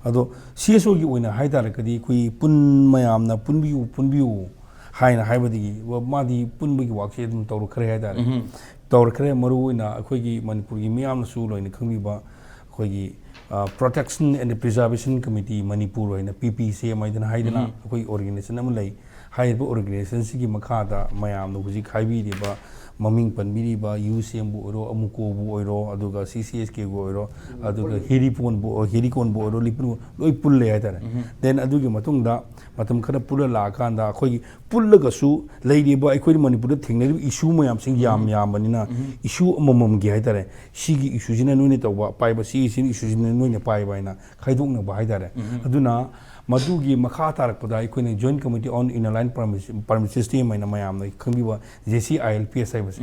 ꯑꯗꯣ ꯁꯤ ꯑꯦꯁ ꯑꯣꯒꯤ ꯑꯣꯏꯅ ꯍꯥꯏ ꯇꯥꯔꯒꯗꯤ ꯑꯩꯈꯣꯏ ꯄꯨꯟ ꯃꯌꯥꯝꯅ ꯄꯨꯟꯕꯤꯌꯨ, ꯄꯨꯟꯕꯤꯌꯨ ꯍꯥꯏꯅ ꯍꯥꯏꯕꯗꯒꯤ ꯋꯥ-, ꯃꯥꯗꯤ ꯄꯨꯟꯕꯒꯤ ꯋꯥꯛꯁꯦ ꯑꯗꯨꯝ ꯇꯧꯔꯛꯈ꯭ꯔꯦ ꯍꯥꯏꯇꯥꯔꯦ꯫ ꯇꯧꯔꯛꯈ꯭ꯔꯦ꯫ ꯃꯔꯨꯑꯣꯏꯅ ꯑꯩꯈꯣꯏꯒꯤ ꯃꯅꯤꯄꯨꯔꯒꯤ ꯃꯤꯌꯥꯝꯅꯁꯨ ꯂꯣꯏꯅ ꯈꯪꯕꯤꯕ ꯑꯩꯈꯣꯏꯒꯤ Protection and Preservation Committee Manipur ꯑꯣꯏꯅ, ꯄꯤ ꯄꯤ ꯁꯤ ꯑꯦꯝ ꯍꯥꯏꯗꯅ ꯍꯥꯏꯗꯅ ꯑꯩꯈꯣꯏ ꯑꯣꯔꯒꯅꯥꯏꯖꯦꯁꯟ ꯑꯃ ꯂꯩ꯫ ꯍꯥꯏꯔꯤꯕ ꯑꯣꯔꯒꯅꯥꯏꯖꯦꯁꯟꯁꯤꯒꯤ ꯃꯈꯥꯗ ꯃꯌꯥꯝꯅ ꯍꯧꯖꯤꯛ ꯍꯥꯏꯕꯤꯔꯤꯕ ꯃꯃꯤꯡ ꯄꯟꯕꯤꯔꯤꯕ ꯌꯨ ꯁꯤ ꯑꯦꯝꯕꯨ ꯑꯣꯏꯔꯣ, ꯑꯃꯨꯀꯣꯕꯨ ꯑꯣꯏꯔꯣ, ꯑꯗꯨꯒ ꯁꯤ ꯁꯤ ꯑꯦꯁ ꯀꯦꯕꯨ ꯑꯣꯏꯔꯣ, ꯑꯗꯨꯒ ꯍꯦꯔꯤꯄꯣꯟꯕꯨ, ꯍꯦꯔꯤꯀꯣꯟꯕꯨ ꯑꯣꯏꯔꯣ, ꯂꯤꯄꯨꯟꯕꯨ, ꯂꯣꯏ ꯄꯨꯜꯂꯦ ꯍꯥꯏꯇꯥꯔꯦ꯫ Then ꯑꯗꯨꯒꯤ ꯃꯇꯨꯡꯗ ꯃꯇꯝ ꯈꯔ ꯄꯨꯜꯂ ꯂꯥꯛꯑꯀꯥꯟꯗ ꯑꯩꯈꯣꯏꯒꯤ ꯄꯨꯜꯂꯒꯁꯨ ꯂꯩꯔꯤꯕ ꯑꯩꯈꯣꯏ ꯃꯅꯤꯄꯨꯔꯗ ꯊꯦꯡꯅꯔꯤꯕ ꯏꯁꯨ ꯃꯌꯥꯝꯁꯤꯡ ꯌꯥꯝ ꯌꯥꯝꯕꯅꯤꯅ, ꯏꯁꯨ ꯑꯃꯃꯝꯒꯤ ꯍꯥꯏꯇꯥꯔꯦ, ꯁꯤꯒꯤ ꯏꯁꯨꯁꯤꯅ ꯅꯣꯏꯅ ꯇꯧꯕ, ꯄꯥꯏꯕ ꯁꯤꯒꯤ ꯏꯁꯨꯁꯤꯅ ꯅꯣꯏꯅ ꯄꯥꯏꯕ ꯍꯥꯏꯅ ꯈꯥꯏꯗꯣꯛꯅꯕ ꯍꯥꯏꯇꯥꯔꯦ꯫ ꯑꯗꯨꯅ ꯃꯗꯨꯒꯤ ꯃꯈꯥ ꯇꯥꯔꯛꯄꯗ ꯑꯩꯈꯣꯏꯅ Joint Committee on Inner Line Permit System ꯍꯥꯏꯅ ꯃꯌꯥꯝꯅ ꯈꯪꯕꯤꯕ J C I L P S ꯍꯥꯏꯕꯁꯦ,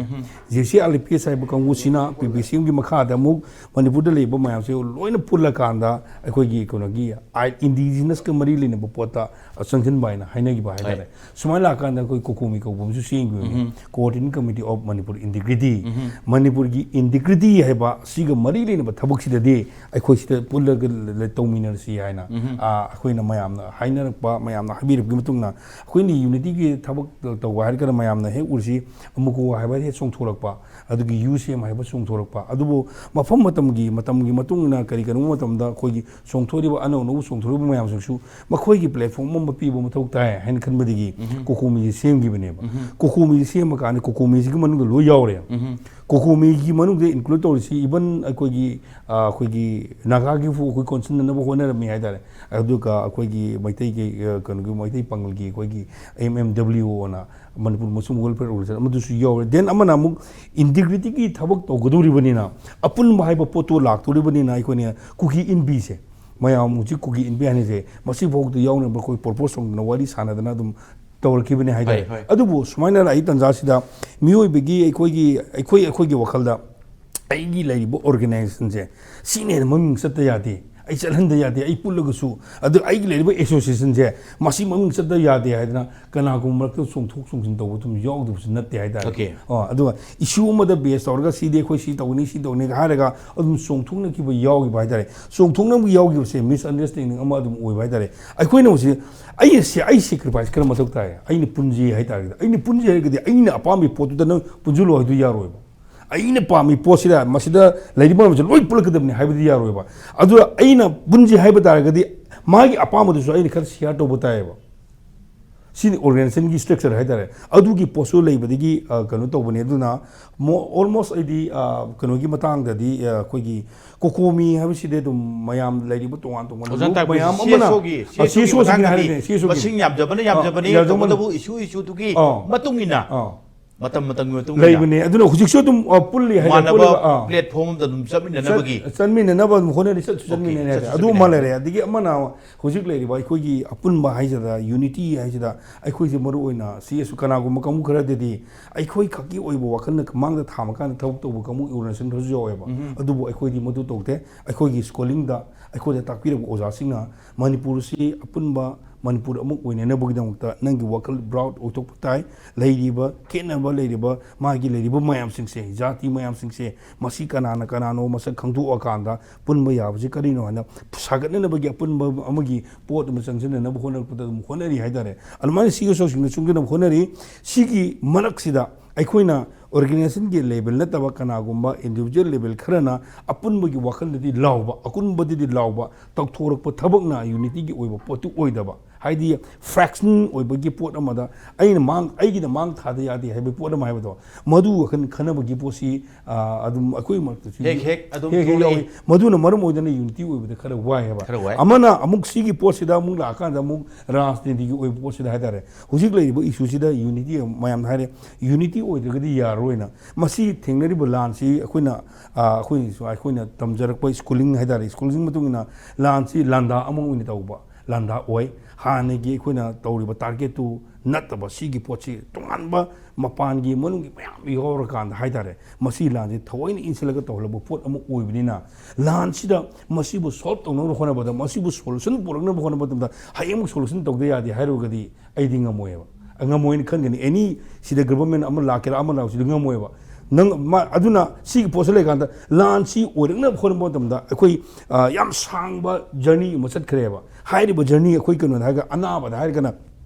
J C I L P S ꯍꯥꯏꯕ ꯀꯥꯡꯕꯨꯁꯤꯅ ꯄꯤ ꯄꯤ ꯁꯤ ꯑꯦꯝꯒꯤ ꯃꯈꯥꯗ ꯑꯃꯨꯛ ꯃꯅꯤꯄꯨꯔꯗ ꯂꯩꯕ ꯃꯌꯥꯝꯁꯦ ꯂꯣꯏꯅ ꯄꯨꯜꯂꯀꯥꯟꯗ ꯑꯩꯈꯣꯏꯒꯤ ꯀꯩꯅꯣꯒꯤ ꯏꯟꯗꯤꯖꯤꯅꯁꯀ ꯃꯔꯤ ꯂꯩꯅꯕ ꯄꯣꯠꯇ ꯆꯪꯁꯤꯟꯕ ꯍꯥꯏꯅ ꯍꯥꯏꯅꯈꯤꯕ ꯍꯥꯏꯇꯥꯔꯦ꯫ ꯁꯨꯃꯥꯏꯅ ꯂꯥꯛꯀꯥꯟꯗ ꯑꯩꯈꯣꯏ ꯀꯣꯀꯣꯃꯤ ꯀꯧꯕ ꯑꯃꯁꯨ ꯁꯦꯝꯈꯤꯕꯅꯤ, Coordinating Committee of Manipur Integrity꯫ ꯃꯅꯤꯄꯨꯔꯒꯤ ꯏꯟꯇꯤꯒ꯭ꯔꯤꯇꯤ ꯍꯥꯏꯕ ꯁꯤꯒ ꯃꯔꯤ ꯂꯩꯅꯕ ꯊꯕꯛꯁꯤꯗꯗꯤ ꯑꯩꯈꯣꯏ ꯁꯤꯗ ꯄꯨꯜꯂꯒ ꯇꯧꯃꯤꯟꯅꯔꯁꯤ ꯍꯥꯏꯅ ꯑꯩꯈꯣꯏꯅ ꯃꯌꯥꯝꯅ ꯍꯥꯏꯅꯔꯛꯄ, ꯃꯌꯥꯝꯅ ꯍꯥꯏꯕꯤꯔꯛꯄꯒꯤ ꯃꯇꯨꯡ ꯏꯟꯅ ꯑꯩꯈꯣꯏꯅ ꯌꯨꯅꯤꯇꯤꯒꯤ ꯊꯕꯛ ꯇꯧꯕ ꯍꯥꯏꯔꯒꯅ ꯃꯌꯥꯝꯅ ꯍꯦꯛ ꯎꯔꯁꯤ, ꯑꯃꯨꯀꯣ ꯍꯥꯏꯕ ꯍꯦꯛ ꯆꯣꯡꯊꯣꯔꯛꯄ, ꯑꯗꯨꯒꯤ ꯌꯨ ꯁꯤ ꯑꯦꯝ ꯍꯥꯏꯕ ꯆꯣꯡꯊꯣꯔꯛꯄ꯫ ꯑꯗꯨꯕꯨ ꯃꯐꯝ ꯃꯇꯝꯒꯤ, ꯃꯇꯝꯒꯤ ꯃꯇꯨꯡ ꯏꯟꯅ ꯀꯔꯤ ꯀꯔꯤꯒꯨꯝꯕ ꯃꯇꯝꯗ ꯑꯩꯈꯣꯏꯒꯤ ꯆꯣꯡꯊꯣꯔꯛꯏꯕ, ꯑꯅꯧ ꯑꯅꯧꯕ ꯆꯣꯡꯊꯣꯔꯛꯏꯕ ꯃꯌꯥꯝꯁꯤꯡꯁꯨ ꯃꯈꯣꯏꯒꯤ platform ꯑꯃ ꯄꯤꯕ ꯃꯊꯧ ꯇꯥꯏ ꯍꯥꯏꯅ ꯈꯟꯕꯗꯒꯤ ꯀꯣꯀꯣꯃꯤꯁꯤ ꯁꯦꯝꯈꯤꯕꯅꯦꯕ꯫ ꯀꯣꯀꯣꯃꯤꯁꯤ ꯁꯦꯝꯕ ꯀꯥꯟꯗ ꯀꯣꯀꯣꯃꯤꯁꯤꯒꯤ ꯃꯅꯨꯡꯗ ꯂꯣꯏ ꯌꯥꯎꯔꯦ꯫ ꯀꯣꯀꯣꯃꯤꯒꯤ ꯃꯅꯨꯡꯗ include ꯇꯧꯔꯤꯁꯤ even ꯑꯩꯈꯣꯏꯒꯤ, ꯑ, ꯑꯩꯈꯣꯏꯒꯤ ꯅꯥꯒꯥꯒꯤꯕꯨ ꯑꯩꯈꯣꯏ ꯀꯣꯟꯁꯤꯟꯅꯅꯕ ꯍꯣꯠꯅꯔꯝꯃꯤ ꯍꯥꯏꯇꯥꯔꯦ꯫ ꯑꯗꯨꯒ ꯑꯩꯈꯣꯏꯒꯤ ꯃꯩꯇꯩꯒꯤ, ꯑ, ꯀꯩꯅꯣꯒꯤ ꯃꯩꯇꯩ ꯄꯥꯉꯜꯒꯤ ꯑꯩꯈꯣꯏꯒꯤ ꯑꯦꯝ ꯑꯦꯝ ꯗꯕ꯭ꯂꯤꯎ ꯑꯣꯅ ꯃꯅꯤꯄꯨꯔ ꯃꯨꯁꯂꯤꯝ welfare organization ꯑꯃꯗꯨꯁꯨ ꯌꯥꯎꯔꯦ꯫ Then ꯑꯃꯅ ꯑꯃꯨꯛ ꯏꯟꯇꯤꯒ꯭ꯔꯤꯇꯤꯒꯤ ꯊꯕꯛ ꯇꯧꯒꯗꯧꯔꯤꯕꯅꯤꯅ, ꯑꯄꯨꯟꯕ ꯍꯥꯏꯕ ꯄꯣꯠꯇꯨ ꯂꯥꯛꯇꯧꯔꯤꯕꯅꯤꯅ, ꯑꯩꯈꯣꯏꯅ ꯀꯨꯀꯤ ꯏꯟꯕꯤꯁꯦ, ꯃꯌꯥꯝ ꯍꯧꯖꯤꯛ ꯀꯨꯀꯤ ꯏꯟꯕꯤ ꯍꯥꯏꯅꯁꯦ, ꯃꯁꯤꯐꯥꯎꯗ ꯌꯥꯎꯅꯕ ꯑꯩꯈꯣꯏ propose ꯇꯧꯗꯅ, ꯋꯥꯔꯤ ꯁꯥꯟꯅꯗꯅ ꯑꯗꯨꯝ ꯇꯧꯔꯛꯈꯤꯕꯅꯦ ꯍꯥꯏꯇꯥꯔꯦ꯫ ꯍꯣꯏ, ꯍꯣꯏ꯫ ꯑꯗꯨꯕꯨ ꯁꯨꯃꯥꯏꯅ ꯂꯥꯛꯏ ꯇꯥꯟꯖꯥꯁꯤꯗ ꯃꯤꯑꯣꯏꯕꯒꯤ, ꯑꯩꯈꯣꯏꯒꯤ, ꯑꯩꯈꯣꯏ, ꯑꯩꯈꯣꯏꯒꯤ ꯋꯥꯈꯜꯗ ꯑꯩꯒꯤ ꯂꯩꯔꯤꯕ organizationꯁꯦ ꯁꯤꯅ ꯍꯦꯟꯅ ꯃꯃꯤꯡ ꯆꯠꯇ ꯌꯥꯗꯦ, ꯑꯩ ꯆꯠꯍꯟꯗ ꯌꯥꯗꯦ, ꯑꯩ ꯄꯨꯜꯂꯒꯁꯨ, ꯑꯗꯨ ꯑꯩꯒꯤ ꯂꯩꯔꯤꯕ associationꯁꯦ ꯃꯁꯤ ꯃꯃꯤꯡ ꯆꯠꯇ ꯌꯥꯗꯦ ꯍꯥꯏꯗꯅ ꯀꯅꯥꯒꯨꯝꯕ ꯃꯔꯛꯇ ꯆꯣꯡꯊꯣꯛ ꯆꯣꯡꯁꯤꯟ ꯇꯧꯕ ꯑꯗꯨꯝ ꯌꯥꯎꯗꯕꯁꯨ ꯅꯠꯇꯦ ꯍꯥꯏꯇꯥꯔꯦ꯫ Okay꯫ ꯑꯣ, ꯑꯗꯨꯒ issue ꯑꯃꯗ base ꯇꯧꯔꯒ ꯁꯤꯗꯤ ꯑꯩꯈꯣꯏ ꯁꯤ ꯇꯧꯒꯅꯤ, ꯁꯤ ꯇꯧꯒꯅꯤ ꯍꯥꯏꯔꯒ ꯑꯗꯨꯝ ꯆꯣꯡꯊꯣꯛꯅꯈꯤꯕ ꯌꯥꯎꯈꯤꯕ ꯍꯥꯏꯇꯥꯔꯦ꯫ ꯆꯣꯡꯊꯣꯛꯅꯕ ꯌꯥꯎꯈꯤꯕꯁꯦ misunderstanding ꯑꯃ ꯑꯗꯨꯝ ꯑꯣꯏꯕ ꯍꯥꯏꯇꯥꯔꯦ꯫ ꯑꯩꯈꯣꯏꯅ ꯍꯧꯖꯤꯛ ꯑꯩ ꯁꯦ-, ꯑꯩ sacrifice ꯈꯔ ꯃꯊꯧ ꯇꯥꯏ, ꯑꯩꯅ ꯄꯨꯟꯁꯤ ꯍꯥꯏꯇꯥꯔꯒꯗꯤ, ꯑꯩꯅ ꯄꯨꯟꯁꯤ ꯍꯥꯏꯔꯒꯗꯤ ꯑꯩꯅ ꯑꯄꯥꯝꯕ ꯄꯣꯠꯇꯨꯗ ꯅꯪ ꯄꯨꯟꯁꯤꯜꯂꯣ ꯍꯥꯏꯗꯨ ꯌꯥꯔꯣꯏꯕ꯫ ꯑꯩꯅ ꯄꯥꯝꯃꯤ ꯄꯣꯠꯁꯤꯗ ꯃꯁꯤꯗ ꯂꯩꯔꯤꯕ ꯃꯌꯥꯝꯁꯦ ꯂꯣꯏ ꯄꯨꯜꯂꯛꯀꯗꯕꯅꯤ ꯍꯥꯏꯕꯗꯤ ꯌꯥꯔꯣꯏꯕ꯫ ꯑꯗꯨꯅ ꯑꯩꯅ ꯄꯨꯟꯁꯤ ꯍꯥꯏꯕ ꯇꯥꯔꯒꯗꯤ ꯃꯥꯒꯤ ꯑꯄꯥꯝꯕꯗꯨꯁꯨ ꯑꯩꯅ ꯈꯔ ꯁꯤꯌꯥꯔ ꯇꯧꯕ ꯇꯥꯏꯌꯦꯕ꯫ ꯁꯤꯅꯤ ꯑꯣꯔꯒꯅꯥꯏꯖꯦꯁꯟꯒꯤ ꯁ꯭ꯇ꯭ꯔꯛꯆꯔ ꯍꯥꯏꯇꯥꯔꯦ꯫ ꯑꯗꯨꯒꯤ ꯄꯣꯠꯁꯨ ꯂꯩꯕꯗꯒꯤ ꯑ, ꯀꯩꯅꯣ ꯇꯧꯕꯅꯦ꯫ ꯑꯗꯨꯅ ꯑꯣꯜꯃꯣꯁ ꯑꯩꯗꯤ ꯑ, ꯀꯩꯅꯣꯒꯤ ꯃꯇꯥꯡꯗꯗꯤ ꯑ, ꯑꯩꯈꯣꯏꯒꯤ ꯀꯣꯀꯣꯃꯤ ꯍꯥꯏꯕꯁꯤꯗꯤ ꯑꯗꯨꯝ ꯃꯌꯥꯝ ꯂꯩꯔꯤꯕ ꯇꯣꯉꯥꯟ ꯇꯣꯉꯥꯟꯕ ꯑꯣꯖꯥ ꯂꯨꯞ ꯇꯥꯛꯄꯁꯤ ꯃꯌꯥꯝ ꯑꯃꯅ ꯁꯤ ꯑꯦꯁ ꯑꯣꯒꯤ ꯁꯤ ꯑꯦꯁ ꯑꯣꯒꯤ ꯃꯇꯥꯡꯗꯗꯤ ꯃꯁꯤꯡ ꯌꯥꯝꯖꯕꯅ ꯑ, ꯌꯥꯝꯖꯕꯅꯤ, ꯌꯥꯝꯖꯕꯅ ꯇꯧꯕꯇꯕꯨ ꯏꯁꯨ ꯏꯁꯨꯗꯨꯒꯤ ꯑ, ꯃꯇꯨꯡ ꯏꯟꯅ ꯑ, ꯃꯇꯝ ꯃꯇꯝꯒꯤ ꯃꯇꯨꯡ ꯏꯟꯅ ꯂꯩꯕꯅꯦ꯫ ꯑꯗꯨꯅ ꯍꯧꯖꯤꯛꯁꯨ ꯑꯗꯨꯝ ꯑ, ꯄꯨꯜꯂꯤ ꯍꯥꯏꯇꯥꯔꯦ, ꯃꯥꯟꯅꯕ ꯄꯨꯜꯂꯤꯕ, ꯑ, ꯄ꯭ꯂꯦꯠꯐꯣꯝ ꯑꯃꯗ ꯑꯗꯨꯝ ꯆꯠꯃꯤꯟꯅꯅꯕꯒꯤ ꯆꯠ-, ꯆꯠꯃꯤꯟꯅꯅꯕ ꯑꯗꯨꯝ ꯍꯣꯠꯅꯔꯤ, ꯆꯠꯁꯨ ꯑꯣꯀꯦ, ꯆꯠꯃꯤꯟꯅꯅꯤ ꯍꯥꯏꯇꯥꯔꯦ꯫ ꯆꯠꯁꯨ ꯑꯗꯨ ꯑꯃ ꯆꯠꯃꯤꯟꯅꯅꯤ꯫ ꯂꯩꯔꯦ꯫ ꯑꯗꯒꯤ ꯑꯃꯅ ꯍꯧꯖꯤꯛ ꯂꯩꯔꯤꯕ ꯑꯩꯈꯣꯏꯒꯤ ꯑꯄꯨꯟꯕ ꯍꯥꯏꯁꯤꯗ, ꯌꯨꯅꯤꯇꯤ ꯍꯥꯏꯁꯤꯗ ꯑꯩꯈꯣꯏꯁꯦ ꯃꯔꯨ ꯑꯣꯏꯅ ꯁꯤ ꯑꯦꯁ ꯀꯅꯥꯒꯨꯝꯕ ꯀꯥꯡꯕꯨ ꯈꯔꯗꯗꯤ ꯑꯩꯈꯣꯏ ꯈꯛꯀꯤ ꯑꯣꯏꯕ ꯋꯥꯈꯜꯅ ꯃꯥꯡꯗ ꯊꯥꯃꯀꯥꯟꯗ ꯊꯕꯛ ꯇꯧꯕ ꯀꯥꯡꯕꯨ ꯑꯣꯔꯒꯅꯥꯏꯖꯦꯁꯟ ꯈꯔꯁꯨ ꯌꯥꯎꯋꯦꯕ꯫ ꯎꯝ꯫ ꯑꯗꯨꯕꯨ ꯑꯩꯈꯣꯏꯗꯤ ꯃꯗꯨ ꯇꯧꯗꯦ꯫ ꯑꯩꯈꯣꯏꯒꯤ ꯁ꯭ꯀꯨꯂꯤꯡꯗ ꯑꯩꯈꯣꯏꯗ ꯇꯥꯛꯄꯤꯔꯕ ꯑꯣꯖꯥꯁꯤꯡꯅ ꯃꯅꯤꯄꯨꯔꯁꯤ ꯑꯄꯨꯟꯕ ꯃꯅꯤꯄꯨꯔ ꯑꯃ ꯑꯣꯏꯅꯅꯕꯒꯤꯗꯃꯛꯇ ꯅꯪꯒꯤ ꯋꯥꯈꯜ ꯕ꯭ꯔꯥꯎꯠ ꯑꯣꯏꯊꯣꯛꯄ ꯇꯥꯏ꯫ ꯂꯩꯔꯤꯕ ꯈꯦꯠꯅꯕ ꯂꯩꯔꯤꯕ ꯃꯥꯒꯤ ꯂꯩꯔꯤꯕ ꯃꯌꯥꯝꯁꯤꯡꯁꯦ, ꯖꯥꯇꯤ ꯃꯌꯥꯝꯁꯤꯡꯁꯦ, ꯃꯁꯤ ꯀꯅꯥꯅ ꯀꯅꯥꯅꯣ ꯃꯁꯛ ꯈꯪꯗꯣꯛꯑꯀꯥꯟꯗ ꯄꯨꯟꯕ ꯌꯥꯕꯁꯤ ꯀꯔꯤꯅꯣ ꯍꯥꯏꯅ ꯁꯥꯒꯠꯅꯅꯕꯒꯤ ꯑꯄꯨꯟꯕ ꯑꯃꯒꯤ ꯄꯣꯠ ꯑꯃ ꯆꯪꯁꯤꯟꯅꯅꯕ ꯍꯣꯠꯅꯔꯛꯄꯗ ꯑꯗꯨꯝ ꯍꯣꯠꯅꯔꯤ ꯍꯥꯏꯇꯥꯔꯦ꯫ ꯑꯗꯨꯃꯥꯏꯅ ꯁꯤ ꯑꯦꯁ ꯑꯣꯁꯤꯡꯅ ꯆꯪꯁꯤꯟꯅꯕ ꯍꯣꯠꯅꯔꯤ꯫ ꯁꯤꯒꯤ ꯃꯔꯛꯁꯤꯗ ꯑꯩꯈꯣꯏꯅ ꯑꯣꯔꯒꯅꯥꯏꯖꯦꯁꯟꯒꯤ ꯂꯦꯚꯦꯜ ꯅꯠꯇꯕ ꯀꯅꯥꯒꯨꯝꯕ ꯏꯟꯗꯤꯕꯤꯖꯨꯋꯦꯜ ꯂꯦꯚꯦꯜ ꯈꯔꯅ ꯑꯄꯨꯟꯕꯒꯤ ꯋꯥꯈꯜꯗꯗꯤ ꯂꯥꯎꯕ, ꯑꯄꯨꯟꯕꯗꯗꯤ ꯂꯥꯎꯕ, ꯇꯧꯊꯣꯔꯛꯄ ꯊꯕꯛꯅ ꯌꯨꯅꯤꯇꯤꯒꯤ ꯑꯣꯏꯕ ꯄꯣꯠꯇꯨ ꯑꯣꯏꯗꯕ, ꯍꯥꯏꯗꯤ ꯐ꯭ꯔꯦꯛꯁꯟ ꯑꯣꯏꯕꯒꯤ ꯄꯣꯠ ꯑꯃꯗ ꯑꯩꯅ ꯃꯥꯡ-, ꯑꯩꯒꯤꯅ ꯃꯥꯡ ꯊꯥꯗ ꯌꯥꯗꯦ ꯍꯥꯏꯕ ꯄꯣꯠ ꯑꯃ ꯍꯥꯏꯕꯗꯣ, ꯃꯗꯨ ꯋꯥꯈꯜ ꯈꯟꯅꯕꯒꯤ ꯄꯣꯠꯁꯤ, ꯑ, ꯑꯗꯨꯝ ꯑꯩꯈꯣꯏ ꯃꯔꯛꯇꯁꯨ ꯍꯦꯛ ꯍꯦꯛ ꯑꯗꯨꯝ ꯍꯦꯛ ꯍꯦꯛ ꯊꯣꯛꯂꯛꯏ꯫ ꯌꯥꯎꯏ꯫ ꯃꯗꯨꯅ ꯃꯔꯝ ꯑꯣꯏꯗꯅ ꯌꯨꯅꯤꯇꯤ ꯑꯣꯏꯕꯗ ꯈꯔ ꯋꯥꯏ ꯍꯥꯏꯕ꯫ ꯈꯔ ꯋꯥꯏ꯫ ꯑꯃꯅ ꯑꯃꯨꯛ ꯁꯤꯒꯤ ꯄꯣꯠꯁꯤꯗ ꯑꯃꯨꯛ ꯂꯥꯛꯑꯀꯥꯟꯗ ꯑꯃꯨꯛ ꯔꯥꯖꯅꯤꯇꯤꯒꯤ ꯑꯣꯏꯕ ꯄꯣꯠꯁꯤꯗ ꯍꯥꯏꯇꯥꯔꯦ, ꯍꯧꯖꯤꯛ ꯂꯩꯔꯤꯕ ꯏꯁꯨꯁꯤꯗ ꯌꯨꯅꯤꯇꯤ ꯃꯌꯥꯝꯅ ꯍꯥꯏꯔꯦ, ꯌꯨꯅꯤꯇꯤ ꯑꯣꯏꯗ꯭ꯔꯒꯗꯤ ꯌꯥꯔꯔꯣꯏꯅ꯫ ꯃꯁꯤ ꯊꯦꯡꯅꯔꯤꯕ ꯂꯥꯟꯁꯤ ꯑꯩꯈꯣꯏꯅ, ꯑ, ꯑꯩꯈꯣꯏꯅꯁꯨ, ꯑꯩꯈꯣꯏꯅ ꯇꯝꯖꯔꯛꯄ ꯁ꯭ꯀꯨꯂꯤꯡ ꯍꯥꯏꯇꯥꯔꯦ, ꯁ꯭ꯀꯨꯂꯤꯡ ꯃꯇꯨꯡ ꯏꯟꯅ ꯂꯥꯟꯁꯤ ꯂꯥꯟꯗꯥ ꯑꯃ ꯑꯣꯏꯅ ꯇꯧꯕ, ꯂꯥꯟꯗꯥ ꯑꯣꯏ꯫ ꯍꯥꯟꯅꯒꯤ ꯑꯩꯈꯣꯏꯅ ꯇꯧꯔꯤꯕ ꯇꯥꯔꯒꯦꯠꯇꯨ ꯅꯠꯇꯕ, ꯁꯤꯒꯤ ꯄꯣꯠꯁꯤ ꯇꯣꯉꯥꯟꯕ ꯃꯄꯥꯟꯒꯤ ꯃꯅꯨꯡꯒꯤ ꯃꯌꯥꯝ ꯌꯥꯎꯔꯀꯥꯟꯗ ꯍꯥꯏꯇꯥꯔꯦ, ꯃꯁꯤ ꯂꯥꯟꯁꯤ ꯊꯑꯣꯏꯅ ꯏꯟꯁꯤꯜꯂꯒ ꯇꯧꯍꯜꯂꯛꯄ ꯄꯣꯠ ꯑꯃ ꯑꯣꯏꯕꯅꯤꯅ, ꯂꯥꯟꯁꯤꯗ ꯃꯁꯤꯕꯨ ꯁꯣꯜꯕ ꯇꯧꯅꯕ ꯍꯣꯠꯅꯕꯗ, ꯃꯁꯤꯕꯨ ꯁꯣꯂꯨꯁꯟ ꯄꯨꯔꯛꯅꯕ ꯍꯣꯠꯅꯕ ꯃꯇꯝꯗ, ꯍꯌꯦꯡꯃꯨꯛ ꯁꯣꯂꯨꯁꯟ ꯇꯧꯗ ꯌꯥꯗꯦ ꯍꯥꯏꯔꯨꯔꯒꯗꯤ ꯑꯩꯗꯤ ꯉꯝꯃꯣꯏꯕ꯫ ꯉꯝꯃꯣꯏꯅ ꯈꯟꯒꯅꯤ꯫ ꯑꯦꯅꯤ ꯁꯤꯗ ꯒꯚꯔꯟꯃꯦꯟ ꯑꯃ ꯂꯥꯛꯀꯦꯔꯥ ꯑꯃ ꯂꯥꯛꯁꯤꯗ ꯉꯝꯃꯣꯏꯕ꯫ ꯅꯪ ꯃꯥ-, ꯑꯗꯨꯅ ꯁꯤꯒꯤ ꯄꯣꯠꯁꯤ ꯂꯩꯀꯥꯟꯗ ꯂꯥꯟꯁꯤ ꯑꯣꯏꯔꯛꯅꯕ ꯍꯣꯠꯅꯕ ꯃꯇꯝꯗ ꯑꯩꯈꯣꯏ, ꯑ, ꯌꯥꯝ ꯁꯥꯡꯕ ꯖꯔꯅꯤ ꯑꯃ ꯆꯠꯈ꯭ꯔꯦꯕ꯫ ꯍꯥꯏꯔꯤꯕ ꯖꯔꯅꯤ ꯑꯩꯈꯣꯏ ꯀꯩꯅꯣꯗ ꯍꯥꯏꯔꯒ, ꯑꯅꯥꯕꯗ ꯍꯥꯏꯔꯒꯅ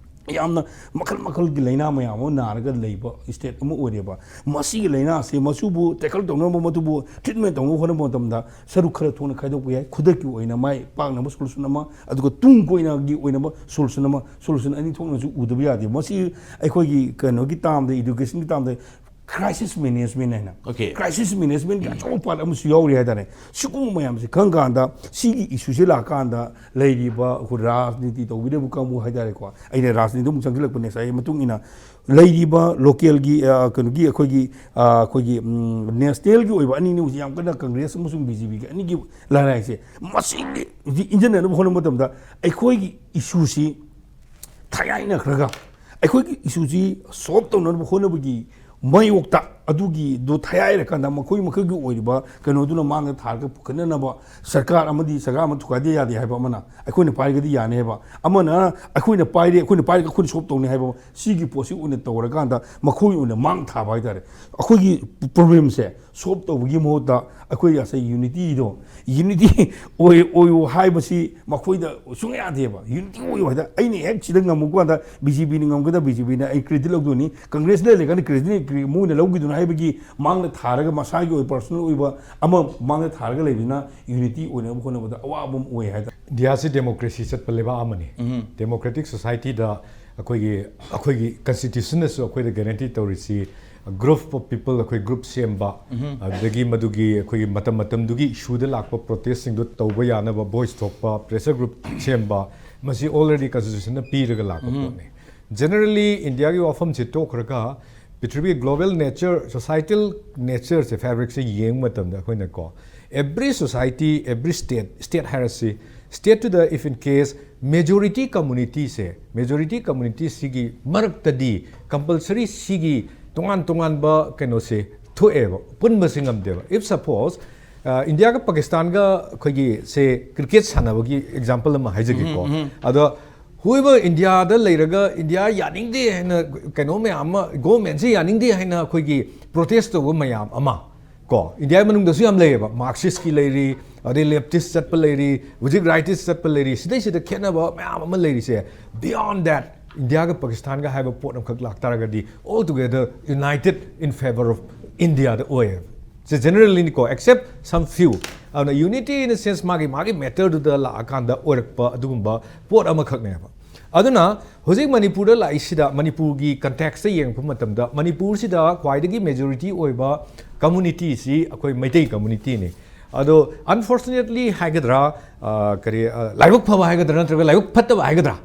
ꯌꯥꯝꯅ ꯃꯈꯜ ꯃꯈꯜꯒꯤ ꯂꯥꯏꯅꯥ ꯃꯌꯥꯝ ꯑꯃ ꯅꯥꯔꯒ ꯂꯩꯕ state ꯑꯃ ꯑꯣꯏꯔꯦꯕ꯫ ꯃꯁꯤꯒꯤ ꯂꯥꯏꯅꯥ ꯑꯁꯤ ꯃꯁꯤꯕꯨ tackle ꯇꯧꯅꯕ, ꯃꯗꯨꯕꯨ treatment ꯇꯧꯅꯕ ꯍꯣꯠꯅꯕ ꯃꯇꯝꯗ ꯁꯔꯨꯛ ꯈꯔ ꯊꯣꯛꯅ ꯈꯥꯏꯗꯣꯛꯄ ꯌꯥꯏ꯫ ꯈꯨꯗꯛꯀꯤ ꯑꯣꯏꯅ ꯃꯥꯏ ꯄꯥꯛꯅꯕ solution ꯑꯃ, ꯑꯗꯨꯒ ꯇꯨꯡ ꯀꯣꯏꯅꯒꯤ ꯑꯣꯏꯅꯕ solution ꯑꯃ, solution ꯑꯅꯤ ꯊꯣꯛꯅꯁꯨ ꯎꯗꯕ ꯌꯥꯗꯦ꯫ ꯃꯁꯤ ꯑꯩꯈꯣꯏꯒꯤ ꯀꯩꯅꯣꯒꯤ termꯗ, educationꯒꯤ termꯗ crisis management ꯍꯥꯏꯅ, Okay. crisis managementꯀꯤ ꯑꯆꯧꯕ part ꯑꯃꯁꯨ ꯌꯥꯎꯔꯤ ꯍꯥꯏꯇꯥꯔꯦ꯫ ꯁꯤꯒꯨꯝꯕ ꯃꯌꯥꯝꯁꯦ ꯈꯪ ꯀꯥꯟꯗ, ꯁꯤꯒꯤ issueꯁꯦ ꯂꯥꯛꯀꯥꯟꯗ ꯂꯩꯔꯤꯕ ꯑꯩꯈꯣꯏ ꯔꯥꯖꯅꯤꯇꯤ ꯇꯧꯕꯤꯔꯤꯕ ꯀꯥꯡꯕꯨ ꯍꯥꯏꯇꯥꯔꯦꯀꯣ, ꯑꯩꯅ ꯔꯥꯖꯅꯤꯇꯤꯗ ꯑꯃꯨꯛ ꯆꯪꯁꯤꯜꯂꯛꯄ ꯉꯁꯥꯏꯒꯤ ꯃꯇꯨꯡ ꯏꯟꯅ, ꯂꯩꯔꯤꯕ localꯒꯤ, ꯑ, ꯀꯩꯅꯣꯒꯤ, ꯑꯩꯈꯣꯏꯒꯤ, ꯑ, ꯑꯩꯈꯣꯏꯒꯤ, ꯎꯝ, nationalꯒꯤ ꯑꯣꯏꯕ ꯑꯅꯤꯅꯤ ꯍꯧꯖꯤꯛ ꯌꯥꯝ ꯀꯟꯅ Congress ꯑꯃꯁꯨꯡ BJPꯒꯤ ꯑꯅꯤꯒꯤ ꯂꯥꯏꯔꯥꯏꯁꯦ, ꯃꯁꯤꯒꯤ ꯍꯧꯖꯤꯛ ꯏꯟꯖꯟꯅꯅꯕ ꯍꯣꯠꯅꯕ ꯃꯇꯝꯗ ꯑꯩꯈꯣꯏꯒꯤ issueꯁꯤ ꯊꯌꯥꯏꯅꯈ꯭ꯔꯒ, ꯑꯩꯈꯣꯏꯒꯤ issueꯁꯤ solve ꯇꯧꯅꯅꯕ ꯍꯣꯠꯅꯕꯒꯤ ꯃꯥꯌꯣꯛꯇ, ꯑꯗꯨꯒꯤꯗꯨ ꯊꯌꯥꯏꯔꯀꯥꯟꯗ ꯃꯈꯣꯏ ꯃꯈꯣꯏꯒꯤ ꯑꯣꯏꯔꯤꯕ ꯀꯩꯅꯣꯗꯨꯅ ꯃꯥꯡꯗ ꯊꯥꯔꯒ ꯄꯨꯈꯠꯅꯅꯕ ꯁꯔꯀꯥꯔ ꯑꯃꯗꯤ ꯁꯔꯀꯥꯔ ꯑꯃ ꯊꯨꯒꯥꯏꯗ ꯌꯥꯗꯦ ꯍꯥꯏꯕ ꯑꯃꯅ, ꯑꯩꯈꯣꯏꯅ ꯄꯥꯏꯔꯒꯗꯤ ꯌꯥꯅꯤ ꯍꯥꯏꯕ ꯑꯃꯅ, ꯑꯩꯈꯣꯏꯅ ꯄꯥꯏꯔꯦ, ꯑꯩꯈꯣꯏꯅ ꯄꯥꯏꯔꯒ ꯑꯩꯈꯣꯏꯅ solve ꯇꯧꯅꯤ ꯍꯥꯏꯕ, ꯁꯤꯒꯤ ꯄꯣꯠꯁꯤ ꯑꯣꯏꯅ ꯇꯧꯔꯀꯥꯟꯗ ꯃꯈꯣꯏ ꯑꯣꯏꯅ ꯃꯥꯡ ꯊꯥꯕ ꯍꯥꯏꯇꯥꯔꯦ꯫ ꯑꯩꯈꯣꯏꯒꯤ problemꯁꯦ solve ꯇꯧꯕꯒꯤ ꯃꯍꯨꯠꯇ ꯑꯩꯈꯣꯏ ꯉꯁꯥꯏ unityꯗꯣ, unity ꯑꯣꯏ-, ꯑꯣꯏꯌꯨ ꯍꯥꯏꯕꯁꯤ ꯃꯈꯣꯏꯗ ꯁꯨꯡꯌꯥ ꯌꯥꯗꯦꯕ꯫ Unity ꯑꯣꯏꯌꯨ ꯍꯥꯏꯗ, ꯑꯩꯅ ꯍꯦꯛ ꯁꯤꯗ ꯉꯝꯃꯨ ꯀꯥꯟꯗ BJPꯅ ꯉꯝꯒꯗ BJPꯅ ꯑꯩ credit ꯂꯧꯗꯣꯏꯅꯤ, Congressꯅ ꯂꯩꯔꯀꯥꯟꯗ credit ꯃꯣꯏꯅ ꯂꯧꯈꯤꯗꯣꯏꯅꯤ ꯍꯥꯏꯕꯒꯤ ꯃꯥꯡꯗ ꯊꯥꯔꯒ, ꯃꯁꯥꯒꯤ ꯑꯣꯏꯕ personal ꯑꯣꯏꯕ ꯑꯃ ꯃꯥꯡꯗ ꯊꯥꯔꯒ ꯂꯩꯕꯅꯤꯅ unity ꯑꯣꯏꯅꯕ ꯍꯣꯠꯅꯕꯗ ꯑꯋꯥꯕ ꯑꯃ ꯑꯣꯏ ꯍꯥꯏꯇꯥꯔꯦ꯫ ꯏꯟꯗꯤꯌꯥꯁꯤ democracy ꯆꯠꯄ ꯂꯩꯕꯥꯛ ꯑꯃꯅꯤ꯫ Democratic societyꯗ ꯑꯩꯈꯣꯏꯒꯤ, ꯑꯩꯈꯣꯏꯒꯤ constitutionꯅꯁꯨ ꯑꯩꯈꯣꯏꯗ guarantee ꯇꯧꯔꯤꯁꯤ group of people, ꯑꯩꯈꯣꯏ group ꯁꯦꯝꯕ, ꯑꯗꯨꯗꯒꯤ ꯃꯗꯨꯒꯤ ꯑꯩꯈꯣꯏꯒꯤ ꯃꯇꯝ ꯃꯇꯝꯗꯨꯒꯤ issueꯗ ꯂꯥꯛꯄ protestꯁꯤꯡꯗꯨ ꯇꯧꯕ ꯌꯥꯅꯕ voice ꯊꯣꯛꯄ pressure group ꯁꯦꯝꯕ, ꯃꯁꯤ already constitutionꯅ ꯄꯤꯔꯒ ꯂꯥꯛꯄ ꯄꯣꯠꯅꯤ꯫ Generally ꯏꯟꯗꯤꯌꯥꯒꯤ ꯋꯥꯐꯝꯁꯤ ꯇꯣꯛꯈ꯭ꯔꯒ ꯄ꯭ꯔꯤꯊꯤꯕꯤ global nature, societal natureꯁꯦ, fabricꯁꯦ ꯌꯦꯡꯕ ꯃꯇꯝꯗ ꯑꯩꯈꯣꯏꯅꯀꯣ, every society, every state, state ꯍꯥꯏꯔꯁꯤ, stateꯇꯨꯗ if in case majority communityꯁꯦ, majority communityꯁꯤꯒꯤ ꯃꯔꯛꯇꯗꯤ compulsory ꯁꯤꯒꯤ ꯇꯣꯉꯥꯟ ꯇꯣꯉꯥꯟꯕ ꯀꯩꯅꯣꯁꯦ ꯊꯣꯛꯑꯦꯕ, ꯄꯨꯟꯕꯁꯦ ꯉꯝꯗꯦꯕ꯫ If suppose, ꯑ, ꯏꯟꯗꯤꯌꯥꯒ ꯄꯥꯀꯤꯁꯇꯥꯟꯒ ꯑꯩꯈꯣꯏꯒꯤ ꯁꯦ cricket ꯁꯥꯟꯅꯕꯒꯤ example ꯑꯃ ꯍꯥꯏꯖꯒꯦꯀꯣ꯫ ꯑꯗꯣ whoever ꯏꯟꯗꯤꯌꯥꯗ ꯂꯩꯔꯒ ꯏꯟꯗꯤꯌꯥ ꯌꯥꯅꯤꯡꯗꯦ ꯍꯥꯏꯅ ꯀꯩꯅꯣ ꯃꯌꯥꯝ ꯑꯃ, governmentꯁꯦ ꯌꯥꯅꯤꯡꯗꯦ ꯍꯥꯏꯅ ꯑꯩꯈꯣꯏꯒꯤ protest ꯇꯧꯕ ꯃꯌꯥꯝ ꯑꯃ ꯀꯣ, ꯏꯟꯗꯤꯌꯥ ꯃꯅꯨꯡꯗꯁꯨ ꯌꯥꯝ ꯂꯩꯌꯦꯕ, Marxistꯀꯤ ꯂꯩꯔꯤ, ꯑꯗꯩ leftist ꯆꯠꯄ ꯂꯩꯔꯤ, ꯍꯧꯖꯤꯛ rightist ꯆꯠꯄ ꯂꯩꯔꯤ, ꯁꯤꯗꯩꯁꯤꯗ ꯈꯦꯠꯅꯕ ꯃꯌꯥꯝ ꯑꯃ ꯂꯩꯔꯤꯁꯦ, beyond that ꯏꯟꯗꯤꯌꯥꯒ ꯄꯥꯀꯤꯁꯇꯥꯟꯒ ꯍꯥꯏꯕ ꯄꯣꯠ ꯑꯃꯈꯛ ꯂꯥꯛꯇꯥꯔꯒꯗꯤ, all together united in favor of India ꯗ ꯑꯣꯏꯌꯦꯕ꯫ ꯁꯤ generally ꯅꯤꯀꯣ, except some few꯫ ꯑꯗꯨꯅ unity in the sense ꯃꯥꯒꯤ ꯃꯥꯒꯤ matter ꯗꯨꯗ ꯂꯥꯛꯑꯀꯥꯟꯗ ꯑꯣꯏꯔꯛꯄ ꯑꯗꯨꯒꯨꯝꯕ ꯄꯣꯠ ꯑꯃꯈꯛꯅꯦꯕ꯫ ꯑꯗꯨꯅ ꯍꯧꯖꯤꯛ ꯃꯅꯤꯄꯨꯔꯗ ꯂꯥꯛꯏꯁꯤꯗ, ꯃꯅꯤꯄꯨꯔꯒꯤ context ꯇ ꯌꯦꯡꯉꯛꯄ ꯃꯇꯝꯗ, ꯃꯅꯤꯄꯨꯔꯁꯤꯗ ꯈ꯭ꯋꯥꯏꯗꯒꯤ majority ꯑꯣꯏꯕ community ꯁꯤ ꯑꯩꯈꯣꯏ ꯃꯩꯇꯩ community ꯅꯤ꯫ ꯑꯗꯣ unfortunately ꯍꯥꯏꯒꯗ꯭ꯔꯥ, ꯑ, ꯀꯔꯤ, ꯑ, ꯂꯥꯏꯕꯛ ꯐꯕ ꯍꯥꯏꯒꯗ꯭ꯔꯥ ꯅꯠꯇ꯭ꯔꯒ ꯂꯥꯏꯕꯛ ꯐꯠꯇꯕ ꯍꯥꯏꯒꯗ꯭ꯔꯥ?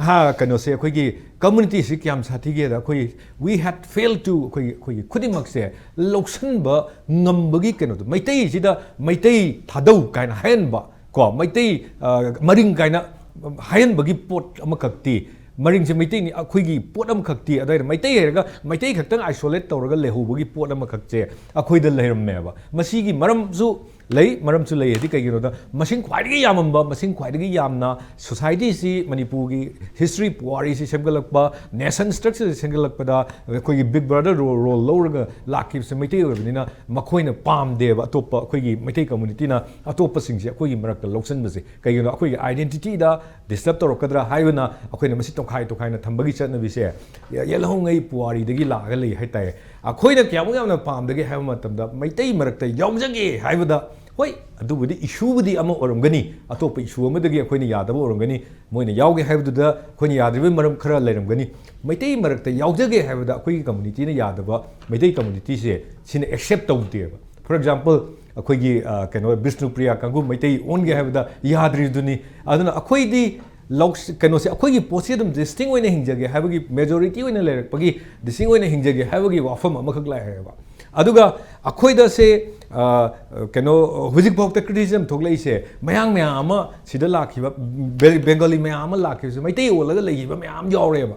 ꯍꯥ, ꯀꯩꯅꯣꯁꯦ, ꯑꯩꯈꯣꯏꯒꯤ community ꯁꯤ ꯀꯌꯥꯝ ꯁꯥꯊꯤꯒꯦꯗ, ꯑꯩꯈꯣꯏ, we had failed to, ꯑꯩꯈꯣꯏꯒꯤ, ꯑꯩꯈꯣꯏꯒꯤ ꯈꯨꯗꯤꯡꯃꯛꯁꯦ ꯂꯧꯁꯤꯟꯕ ꯉꯝꯕꯒꯤ ꯀꯩꯅꯣꯗꯣ, ꯃꯩꯇꯩꯁꯤꯗ ꯃꯩꯇꯩ ꯊꯥꯗꯧ ꯀꯥꯏꯅ ꯍꯥꯏꯍꯟꯕ, ꯀꯣ, ꯃꯩꯇꯩ, ꯑ, ꯃꯔꯤꯡ ꯀꯥꯏꯅ ꯍꯥꯏꯍꯟꯕꯒꯤ ꯄꯣꯠ ꯑꯃꯈꯛꯇꯤ, ꯃꯔꯤꯡꯁꯦ ꯃꯩꯇꯩꯅꯤ, ꯑꯩꯈꯣꯏꯒꯤ ꯄꯣꯠ ꯑꯃꯈꯛꯇꯤ, ꯑꯗꯨꯃꯥꯏꯅ ꯃꯩꯇꯩ ꯍꯥꯏꯔꯒ ꯃꯩꯇꯩ ꯈꯛꯇꯪ isolate ꯇꯧꯔꯒ ꯂꯩꯍꯧꯕꯒꯤ ꯄꯣꯠ ꯑꯃꯈꯛꯁꯦ ꯑꯩꯈꯣꯏꯗ ꯂꯩꯔꯝꯃꯦꯕ꯫ ꯃꯁꯤꯒꯤ ꯃꯔꯝꯁꯨ ꯂꯩ, ꯃꯔꯝꯁꯨ ꯂꯩ ꯍꯥꯏꯗꯤ ꯀꯩꯒꯤꯅꯣꯗ, ꯃꯁꯤꯡ ꯈ꯭ꯋꯥꯏꯗꯒꯤ ꯌꯥꯝꯃꯝꯕ, ꯃꯁꯤꯡ ꯈ꯭ꯋꯥꯏꯗꯒꯤ ꯌꯥꯝꯅ society ꯁꯤ, ꯃꯅꯤꯄꯨꯔꯒꯤ history, ꯄꯨꯋꯥꯔꯤꯁꯤ ꯁꯦꯝꯒꯠꯂꯛꯄ, nation structure ꯁꯤ ꯁꯦꯝꯒꯠꯂꯛꯄꯗ ꯑꯩꯈꯣꯏꯒꯤ big brother role, role ꯂꯧꯔꯒ ꯂꯥꯛꯈꯤꯕꯁꯦ ꯃꯩꯇꯩ ꯑꯣꯏꯕꯅꯤꯅ, ꯃꯈꯣꯏꯅ ꯄꯥꯝꯗꯦꯕ ꯑꯇꯣꯞꯄ, ꯑꯩꯈꯣꯏꯒꯤ ꯃꯩꯇꯩ community ꯅ ꯑꯇꯣꯞꯄꯁꯤꯡꯁꯦ ꯑꯩꯈꯣꯏꯒꯤ ꯃꯔꯛꯇ ꯂꯧꯁꯤꯟꯕꯁꯦ꯫ ꯀꯩꯒꯤꯅꯣ, ꯑꯩꯈꯣꯏꯒꯤ identity ꯗ disturb ꯇꯧꯔꯛꯀꯗ꯭ꯔꯥ ꯍꯥꯏꯕꯅ ꯑꯩꯈꯣꯏꯅ ꯃꯁꯤ ꯇꯣꯈꯥꯏ ꯇꯣꯈꯥꯏꯅ ꯊꯝꯕꯒꯤ ꯆꯠꯅꯕꯤꯁꯦ ꯌꯦꯜꯍꯧꯉꯩ ꯄꯨꯋꯥꯔꯤꯗꯒꯤ ꯂꯥꯛꯑꯒ ꯂꯩ ꯍꯥꯏꯇꯥꯔꯦ꯫ ꯑꯩꯈꯣꯏꯅ ꯀꯌꯥꯃꯨꯛ ꯌꯥꯝꯅ ꯄꯥꯝꯗꯒꯦ ꯍꯥꯏꯕ ꯃꯇꯝꯗ, ꯃꯩꯇꯩ ꯃꯔꯛꯇ ꯌꯥꯎꯖꯒꯦ ꯍꯥꯏꯕꯗ, ꯍꯣꯏ, ꯑꯗꯨꯕꯨꯗꯤ issue ꯕꯨꯗꯤ ꯑꯃ ꯑꯣꯏꯔꯝꯒꯅꯤ, ꯑꯇꯣꯞꯄ issue ꯑꯃꯗꯒꯤ ꯑꯩꯈꯣꯏꯅ ꯌꯥꯗꯕ ꯑꯣꯏꯔꯝꯒꯅꯤ, ꯃꯣꯏꯅ ꯌꯥꯎꯒꯦ ꯍꯥꯏꯕꯗꯨꯗ ꯑꯩꯈꯣꯏꯅ ꯌꯥꯗ꯭ꯔꯤꯕꯒꯤ ꯃꯔꯝ ꯈꯔ ꯂꯩꯔꯝꯒꯅꯤ꯫ ꯃꯩꯇꯩ ꯃꯔꯛꯇ ꯌꯥꯎꯖꯒꯦ ꯍꯥꯏꯕꯗ ꯑꯩꯈꯣꯏꯒꯤ community ꯅ ꯌꯥꯗꯕ, ꯃꯩꯇꯩ community ꯁꯦ ꯁꯤꯅ accept ꯇꯧꯗꯦꯕ꯫ For example, ꯑꯩꯈꯣꯏꯒꯤ, ꯑ, ꯀꯩꯅꯣ, ꯕꯤꯁꯅꯨꯄ꯭ꯔꯤꯌꯥ ꯀꯥꯡꯕꯨ ꯃꯩꯇꯩ ꯑꯣꯟꯒꯦ ꯍꯥꯏꯕꯗ ꯌꯥꯗ꯭ꯔꯤꯗꯨꯅꯤ꯫ ꯑꯗꯨꯅ ꯑꯩꯈꯣꯏꯗꯤ ꯂꯧ-, ꯀꯩꯅꯣꯁꯦ, ꯑꯩꯈꯣꯏꯒꯤ ꯄꯣꯠꯁꯤ ꯑꯗꯨꯝ distinct ꯑꯣꯏꯅ ꯍꯤꯡꯖꯒꯦ ꯍꯥꯏꯕꯒꯤ, majority ꯑꯣꯏꯅ ꯂꯩꯔꯛꯄꯒꯤ, distinct ꯑꯣꯏꯅ ꯍꯤꯡꯖꯒꯦ ꯍꯥꯏꯕꯒꯤ ꯋꯥꯐꯝ ꯑꯃꯈꯛ ꯂꯥꯛꯑꯦꯕ꯫ ꯑꯗꯨꯒ ꯑꯩꯈꯣꯏꯗ ꯁꯦ, ꯑ, ꯀꯩꯅꯣ, ꯍꯧꯖꯤꯛꯐꯥꯎꯗ criticism ꯊꯣꯛꯂꯛꯏꯁꯦ, ꯃꯌꯥꯡ ꯃꯌꯥꯝ ꯑꯃ ꯁꯤꯗ ꯂꯥꯛꯈꯤꯕ, ꯕꯦ-, ꯕꯦꯡꯒꯥꯂꯤ ꯃꯌꯥꯝ ꯑꯃ ꯂꯥꯛꯈꯤꯕꯁꯦ, ꯃꯩꯇꯩ ꯑꯣꯜꯂꯒ ꯂꯩꯈꯤꯕ ꯃꯌꯥꯝ ꯌꯥꯎꯔꯦꯕ꯫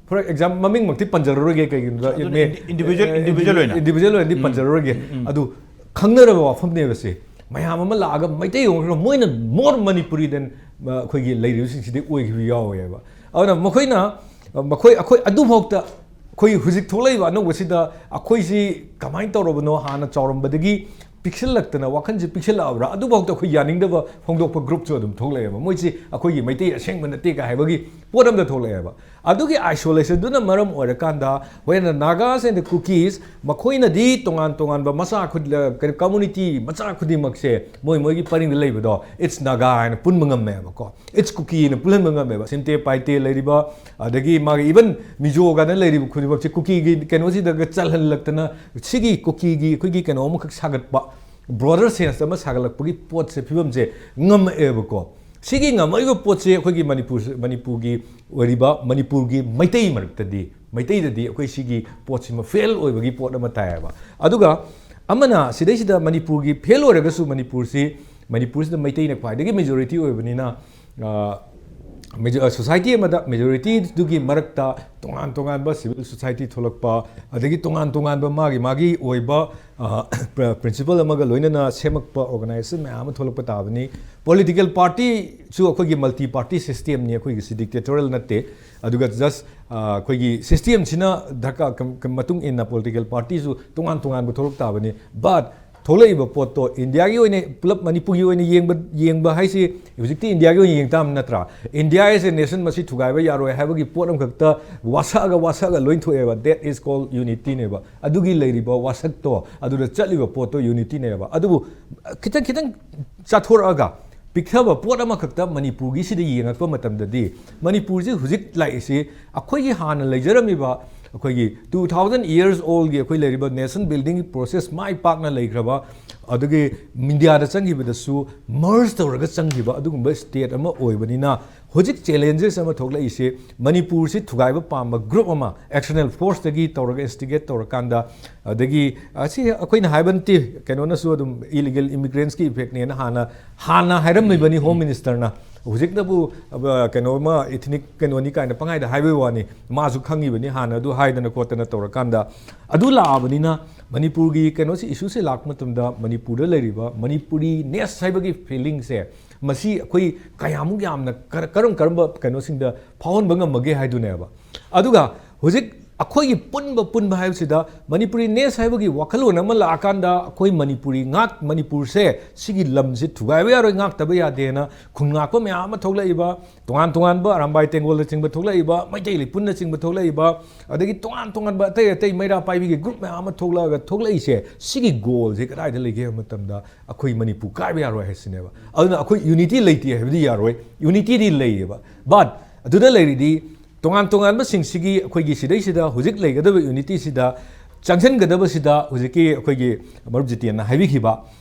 For example, ꯃꯃꯤꯡꯃꯛꯇꯤ ꯄꯟꯖꯔꯔꯣꯏꯒꯦ, ꯀꯩꯒꯤꯅꯣꯗ ꯑꯗꯨꯅ ꯃꯦ-, ꯏꯟꯗꯤ-, individual, ꯑꯦ, individual ꯑꯣꯏꯅ? Individual ꯑꯣꯏꯅꯗꯤ ꯎꯝ. ꯄꯟꯖꯔꯔꯣꯏꯒꯦ꯫ ꯎꯝ, ꯎꯝ. ꯑꯗꯨ ꯈꯪꯅꯔꯕ ꯋꯥꯐꯝꯅꯦꯕ ꯁꯦ꯫ ꯃꯌꯥꯝ ꯑꯃ ꯂꯥꯛꯑꯒ ꯃꯩꯇꯩ ꯑꯣꯏꯈ꯭ꯔꯒ ꯃꯣꯏꯅ more Manipuri than, ꯑ, ꯑꯩꯈꯣꯏꯒꯤ ꯂꯩꯔꯤꯕꯁꯤꯡꯁꯤꯗꯤ ꯑꯣꯏꯈꯤꯕ ꯌꯥꯎꯋꯦꯕ꯫ ꯑꯗꯨꯅ ꯃꯈꯣꯏꯅ, ꯑ, ꯃꯈꯣꯏ, ꯑꯩꯈꯣꯏ ꯑꯗꯨꯐꯥꯎꯗ, ꯑꯩꯈꯣꯏ ꯍꯧꯖꯤꯛ ꯊꯣꯛꯂꯛꯏꯕ ꯑꯅꯧꯕꯁꯤꯗ ꯑꯩꯈꯣꯏꯁꯤ ꯀꯃꯥꯏꯅ ꯇꯧꯔꯕꯅꯣ, ꯍꯥꯟꯅ ꯆꯥꯎꯔꯝꯕꯗꯒꯤ ꯄꯤꯛꯁꯤꯜꯂꯛꯇꯅ ꯋꯥꯈꯜꯁꯦ ꯄꯤꯛꯁꯤꯜꯂꯛꯑꯕ꯭ꯔꯥ, ꯑꯗꯨꯐꯥꯎꯗ ꯑꯩꯈꯣꯏ ꯌꯥꯅꯤꯡꯗꯕ ꯐꯣꯡꯗꯣꯛꯄ group ꯁꯨ ꯑꯗꯨꯝ ꯊꯣꯛꯂꯛꯑꯦꯕ꯫ ꯃꯣꯏꯁꯤ ꯑꯩꯈꯣꯏꯒꯤ ꯃꯩꯇꯩ ꯑꯁꯦꯡꯕ ꯅꯠꯇꯦ ꯀ ꯍꯥꯏꯕꯒꯤ ꯄꯣꯠ ꯑꯃꯗ ꯊꯣꯛꯂꯛꯑꯦꯕ꯫ ꯑꯗꯨꯒꯤ isolationꯗꯨꯅ ꯃꯔꯝ ꯑꯣꯏꯔꯀꯥꯟꯗ, when the Nagas and the Kukis, ꯃꯈꯣꯏꯅꯗꯤ ꯇꯣꯉꯥꯟ ꯇꯣꯉꯥꯟꯕ ꯃꯆꯥ ꯈꯨꯗꯤ-, ꯀꯩꯅꯣ, community ꯃꯆꯥ ꯈꯨꯗꯤꯡꯃꯛꯁꯦ ꯃꯣꯏ ꯃꯣꯏꯒꯤ ꯄꯔꯤꯡꯗ ꯂꯩꯕꯗꯣ, it's Naga ꯍꯥꯏꯅ ꯄꯨꯟꯕ ꯉꯝꯃꯦꯕꯀꯣ, it's Kuki ꯍꯥꯏꯅ ꯄꯨꯜꯍꯟꯕ ꯉꯝꯃꯦꯕ꯫ ꯁꯤꯟꯇꯦ ꯄꯥꯏꯇꯦ ꯂꯩꯔꯤꯕ, ꯑꯗꯒꯤ ꯃꯥꯒꯤ even ꯃꯤꯖꯣ ꯀꯥꯏꯅ ꯂꯩꯔꯤꯕ ꯈꯨꯗꯤꯡꯃꯛꯁꯦ ꯀꯨꯀꯤꯒꯤ ꯀꯩꯅꯣꯁꯤꯗꯒ ꯆꯜꯍꯜꯂꯛꯇꯅ, ꯁꯤꯒꯤ ꯀꯨꯀꯤꯒꯤ ꯑꯩꯈꯣꯏꯒꯤ ꯀꯩꯅꯣ ꯑꯃꯈꯛ ꯁꯥꯒꯠꯄ, broader sense ꯑꯃ ꯁꯥꯒꯠꯂꯛꯄꯒꯤ ꯄꯣꯠꯁꯦ, ꯐꯤꯕꯝꯁꯦ ꯉꯝꯃꯛꯑꯦꯕꯀꯣ꯫ ꯁꯤꯒꯤ ꯉꯝꯃꯛꯏꯕ ꯄꯣꯠꯁꯦ ꯑꯩꯈꯣꯏꯒꯤ ꯃꯅꯤꯄꯨꯔ, ꯃꯅꯤꯄꯨꯔꯒꯤ ꯑꯣꯏꯔꯤꯕ ꯃꯅꯤꯄꯨꯔꯒꯤ ꯃꯩꯇꯩ ꯃꯔꯛꯇꯗꯤ, ꯃꯩꯇꯩꯗꯗꯤ ꯑꯩꯈꯣꯏ ꯁꯤꯒꯤ ꯄꯣꯠꯁꯤꯃ fail ꯑꯣꯏꯕꯒꯤ ꯄꯣꯠ ꯑꯃ ꯇꯥꯏꯌꯦꯕ꯫ ꯑꯗꯨꯒ ꯑꯃꯅ ꯁꯤꯗꯩꯁꯤꯗ ꯃꯅꯤꯄꯨꯔꯒꯤ fail ꯑꯣꯏꯔꯒꯁꯨ ꯃꯅꯤꯄꯨꯔꯁꯤ, ꯃꯅꯤꯄꯨꯔꯁꯤꯗ ꯃꯩꯇꯩꯅ ꯈ꯭ꯋꯥꯏꯗꯒꯤ majority ꯑꯣꯏꯕꯅꯤꯅ, ꯑ, major-, ꯑ, society ꯑꯃꯗ majorityꯗꯨꯒꯤ ꯃꯔꯛꯇ ꯇꯣꯉꯥꯟ ꯇꯣꯉꯥꯟꯕ civil society ꯊꯣꯛꯂꯛꯄ, ꯑꯗꯒꯤ ꯇꯣꯉꯥꯟ ꯇꯣꯉꯥꯟꯕ ꯃꯥꯒꯤ ꯃꯥꯒꯤ ꯑꯣꯏꯕ, ꯑ, principle ꯑꯃꯒ ꯂꯣꯏꯅꯅ ꯁꯦꯝꯃꯛꯄ organization ꯃꯌꯥꯝ ꯑꯃ ꯊꯣꯛꯂꯛꯄ ꯇꯥꯕꯅꯤ꯫ Political partyꯁꯨ ꯑꯩꯈꯣꯏꯒꯤ multi party systemꯅꯤ, ꯑꯩꯈꯣꯏꯒꯤꯁꯤ dictatorial ꯅꯠꯇꯦ꯫ ꯑꯗꯨꯒ just, ꯑ, ꯑꯩꯈꯣꯏꯒꯤ systemꯁꯤꯅ ꯗꯔꯀꯥꯔ ꯀ-, ꯀ-, ꯃꯇꯨꯡ ꯏꯟꯅ political partyꯁꯨ ꯇꯣꯉꯥꯟ ꯇꯣꯉꯥꯟꯕ ꯊꯣꯛꯂꯛ ꯇꯥꯕꯅꯤ꯫ But ꯊꯣꯛꯂꯛꯏꯕ ꯄꯣꯠꯇꯣ ꯏꯟꯗꯤꯌꯥꯒꯤ ꯑꯣꯏꯅ, ꯄꯨꯂꯞ ꯃꯅꯤꯄꯨꯔꯒꯤ ꯑꯣꯏꯅ ꯌꯦꯡꯕ, ꯌꯦꯡꯕ ꯍꯥꯏꯁꯤ ꯍꯧꯖꯤꯛꯇꯤ ꯏꯟꯗꯤꯌꯥꯒꯤ ꯑꯣꯏꯅ ꯌꯦꯡ ꯇꯥꯕꯅꯤ ꯅꯠꯇ꯭ꯔꯥ? India as a nation ꯃꯁꯤ ꯊꯨꯒꯥꯏꯕ ꯌꯥꯔꯣꯏ ꯍꯥꯏꯕꯒꯤ ꯄꯣꯠ ꯑꯃꯈꯛꯇ ꯋꯥꯁꯛꯑꯒ, ꯋꯥꯁꯛꯑꯒ ꯂꯣꯏ ꯊꯣꯛꯑꯦꯕ꯫ That is called unityꯅꯦꯕ꯫ ꯑꯗꯨꯒꯤ ꯂꯩꯔꯤꯕ ꯋꯥꯁꯛꯇꯣ, ꯑꯗꯨꯗ ꯆꯠꯂꯤꯕ ꯄꯣꯠꯇꯣ unityꯅꯦꯕ꯫ ꯑꯗꯨꯕꯨ ꯈꯤꯇꯪ ꯈꯤꯇꯪ ꯆꯥꯊꯣꯔꯛꯑꯒ ꯄꯤꯛꯊꯕ ꯄꯣꯠ ꯑꯃꯈꯛꯇ ꯃꯅꯤꯄꯨꯔꯒꯤꯁꯤꯗ ꯌꯦꯡꯉꯛꯄ ꯃꯇꯝꯗꯗꯤ, ꯃꯅꯤꯄꯨꯔꯁꯤ ꯍꯧꯖꯤꯛ ꯂꯥꯛꯏꯁꯤ ꯑꯩꯈꯣꯏꯒꯤ ꯍꯥꯟꯅ ꯂꯩꯖꯔꯝꯃꯤꯕ, ꯑꯩꯈꯣꯏꯒꯤ two thousand years oldꯒꯤ ꯑꯩꯈꯣꯏ ꯂꯩꯔꯤꯕ nation buildingꯒꯤ process ꯃꯥꯏ ꯄꯥꯛꯅ ꯂꯩꯈ꯭ꯔꯕ, ꯑꯗꯨꯒꯤ ꯏꯟꯗꯤꯌꯥꯗ ꯆꯪꯈꯤꯕꯗꯁꯨ merge ꯇꯧꯔꯒ ꯆꯪꯈꯤꯕ ꯑꯗꯨꯒꯨꯝꯕ state ꯑꯃ ꯑꯣꯏꯕꯅꯤꯅ, ꯍꯧꯖꯤꯛ challenges ꯑꯃ ꯊꯣꯛꯂꯛꯏꯁꯦ ꯃꯅꯤꯄꯨꯔꯁꯤ ꯊꯨꯒꯥꯏꯕ ꯄꯥꯝꯕ group ꯑꯃ external forceꯇꯒꯤ ꯇꯧꯔꯒ instigate ꯇꯧꯔꯀꯥꯟꯗ, ꯑꯗꯒꯤ ꯑꯁꯤ ꯑꯩꯈꯣꯏꯅ ꯍꯥꯏꯕ ꯅꯠꯇꯦ, ꯀꯩꯅꯣꯅꯁꯨ ꯑꯗꯨꯝ illegal immigrantꯀꯤ effectꯅꯦꯅ ꯍꯥꯟꯅ, ꯍꯥꯟꯅ ꯍꯥꯏꯔꯝꯃꯤꯕꯅꯤ Home Ministerꯅ꯫ ꯍꯧꯖꯤꯛꯅꯕꯨ, ꯑ, ꯀꯩꯅꯣꯃ ethnic ꯀꯩꯅꯣꯅꯤ ꯀꯥꯏꯅ ꯄꯪꯍꯥꯏꯗ ꯍꯥꯏꯕꯒꯤ ꯋꯥꯅꯤ꯫ ꯃꯥꯁꯨ ꯈꯪꯉꯤꯕꯅꯤ ꯍꯥꯟꯅ ꯑꯗꯨ ꯍꯥꯏꯗꯅ ꯈꯣꯠꯇꯅ ꯇꯧꯔꯀꯥꯟꯗ꯫ ꯑꯗꯨ ꯂꯥꯛꯑꯕꯅꯤꯅ ꯃꯅꯤꯄꯨꯔꯒꯤ ꯀꯩꯅꯣꯁꯤ, issueꯁꯤ ꯂꯥꯛꯄ ꯃꯇꯝꯗ ꯃꯅꯤꯄꯨꯔꯗ ꯂꯩꯔꯤꯕ Manipuri-ness ꯍꯥꯏꯕꯒꯤ feelingꯁꯦ, ꯃꯁꯤ ꯑꯩꯈꯣꯏ ꯀꯌꯥꯃꯨꯛ ꯌꯥꯝꯅ ꯀꯔ-, ꯀꯔꯝ ꯀꯔꯝꯕ ꯀꯩꯅꯣꯁꯤꯡꯗ ꯐꯥꯎꯍꯟꯕ ꯉꯝꯃꯒꯦ ꯍꯥꯏꯗꯨꯅꯦꯕ꯫ ꯑꯗꯨꯒ ꯍꯧꯖꯤꯛ ꯑꯩꯈꯣꯏꯒꯤ ꯄꯨꯟꯕ ꯄꯨꯟꯕ ꯍꯥꯏꯕꯁꯤꯗ ꯃꯅꯤꯄꯨꯔꯤꯅꯦꯁ ꯍꯥꯏꯕꯒꯤ ꯋꯥꯈꯜꯂꯣꯟ ꯑꯃ ꯂꯥꯛꯑꯀꯥꯟꯗ ꯑꯩꯈꯣꯏ ꯃꯅꯤꯄꯨꯔꯤ ꯉꯥꯛ ꯃꯅꯤꯄꯨꯔꯁꯦ ꯁꯤꯒꯤ ꯂꯝꯁꯤ ꯊꯨꯒꯥꯏꯕ ꯌꯥꯔꯣꯏ, ꯉꯥꯛꯇꯕ ꯌꯥꯗꯦꯅ ꯈꯨꯟ ꯉꯥꯛꯄ ꯃꯌꯥꯝ ꯑꯃ ꯊꯣꯛꯂꯛꯏꯕ, ꯇꯣꯉꯥꯟ ꯇꯣꯉꯥꯟꯕ ꯑꯔꯥꯝꯕꯥꯏ ꯇꯦꯡꯒꯣꯜꯅꯆꯤꯡꯕ ꯊꯣꯛꯂꯛꯏꯕ, ꯃꯩꯇꯩ ꯂꯩꯄꯨꯟꯅꯆꯤꯡꯕ ꯊꯣꯛꯂꯛꯏꯕ, ꯑꯗꯒꯤ ꯇꯣꯉꯥꯟ ꯇꯣꯉꯥꯟꯕ ꯑꯇꯩ ꯑꯇꯩ ꯃꯩꯔꯥ ꯄꯥꯏꯕꯤꯒꯤ ꯒ꯭ꯔꯨꯞ ꯃꯌꯥꯝ ꯑꯃ ꯊꯣꯛꯂꯛꯑꯒ ꯊꯣꯛꯂꯛꯏꯁꯦ, ꯁꯤꯒꯤ ꯒꯣꯜꯁꯦ ꯀꯗꯥꯏꯗ ꯂꯩꯒꯦ ꯍꯥꯏꯕ ꯃꯇꯝꯗ ꯑꯩꯈꯣꯏ ꯃꯅꯤꯄꯨꯔ ꯀꯥꯏꯕ ꯌꯥꯔꯣꯏ ꯍꯥꯏꯁꯤꯅꯦꯕ꯫ ꯑꯗꯨꯅ ꯑꯩꯈꯣꯏ ꯌꯨꯅꯤꯇꯤ ꯂꯩꯇꯦ ꯍꯥꯏꯕꯗꯤ ꯌꯥꯔꯣꯏ, ꯌꯨꯅꯤꯇꯤꯗꯤ ꯂꯩꯌꯦꯕ꯫ ꯕꯠ ꯑꯗꯨꯗ ꯂꯩꯔꯤꯗꯤ ꯇꯣꯉꯥꯟ ꯇꯣꯉꯥꯟꯕꯁꯤꯡꯁꯤꯒꯤ ꯑꯩꯈꯣꯏꯒꯤ ꯁꯤꯗꯩꯁꯤꯗ ꯍꯧꯖꯤꯛ ꯂꯩꯒꯗꯕ ꯌꯨꯅꯤꯇꯤꯁꯤꯗ ꯆꯪꯁꯤꯟꯒꯗꯕꯁꯤꯗ ꯍꯧꯖꯤꯛꯀꯤ ꯑꯩꯈꯣꯏꯒꯤ ꯃꯔꯨꯞ ꯖꯤꯇꯦꯟꯅ ꯍꯥꯏꯕꯤꯈꯤꯕ,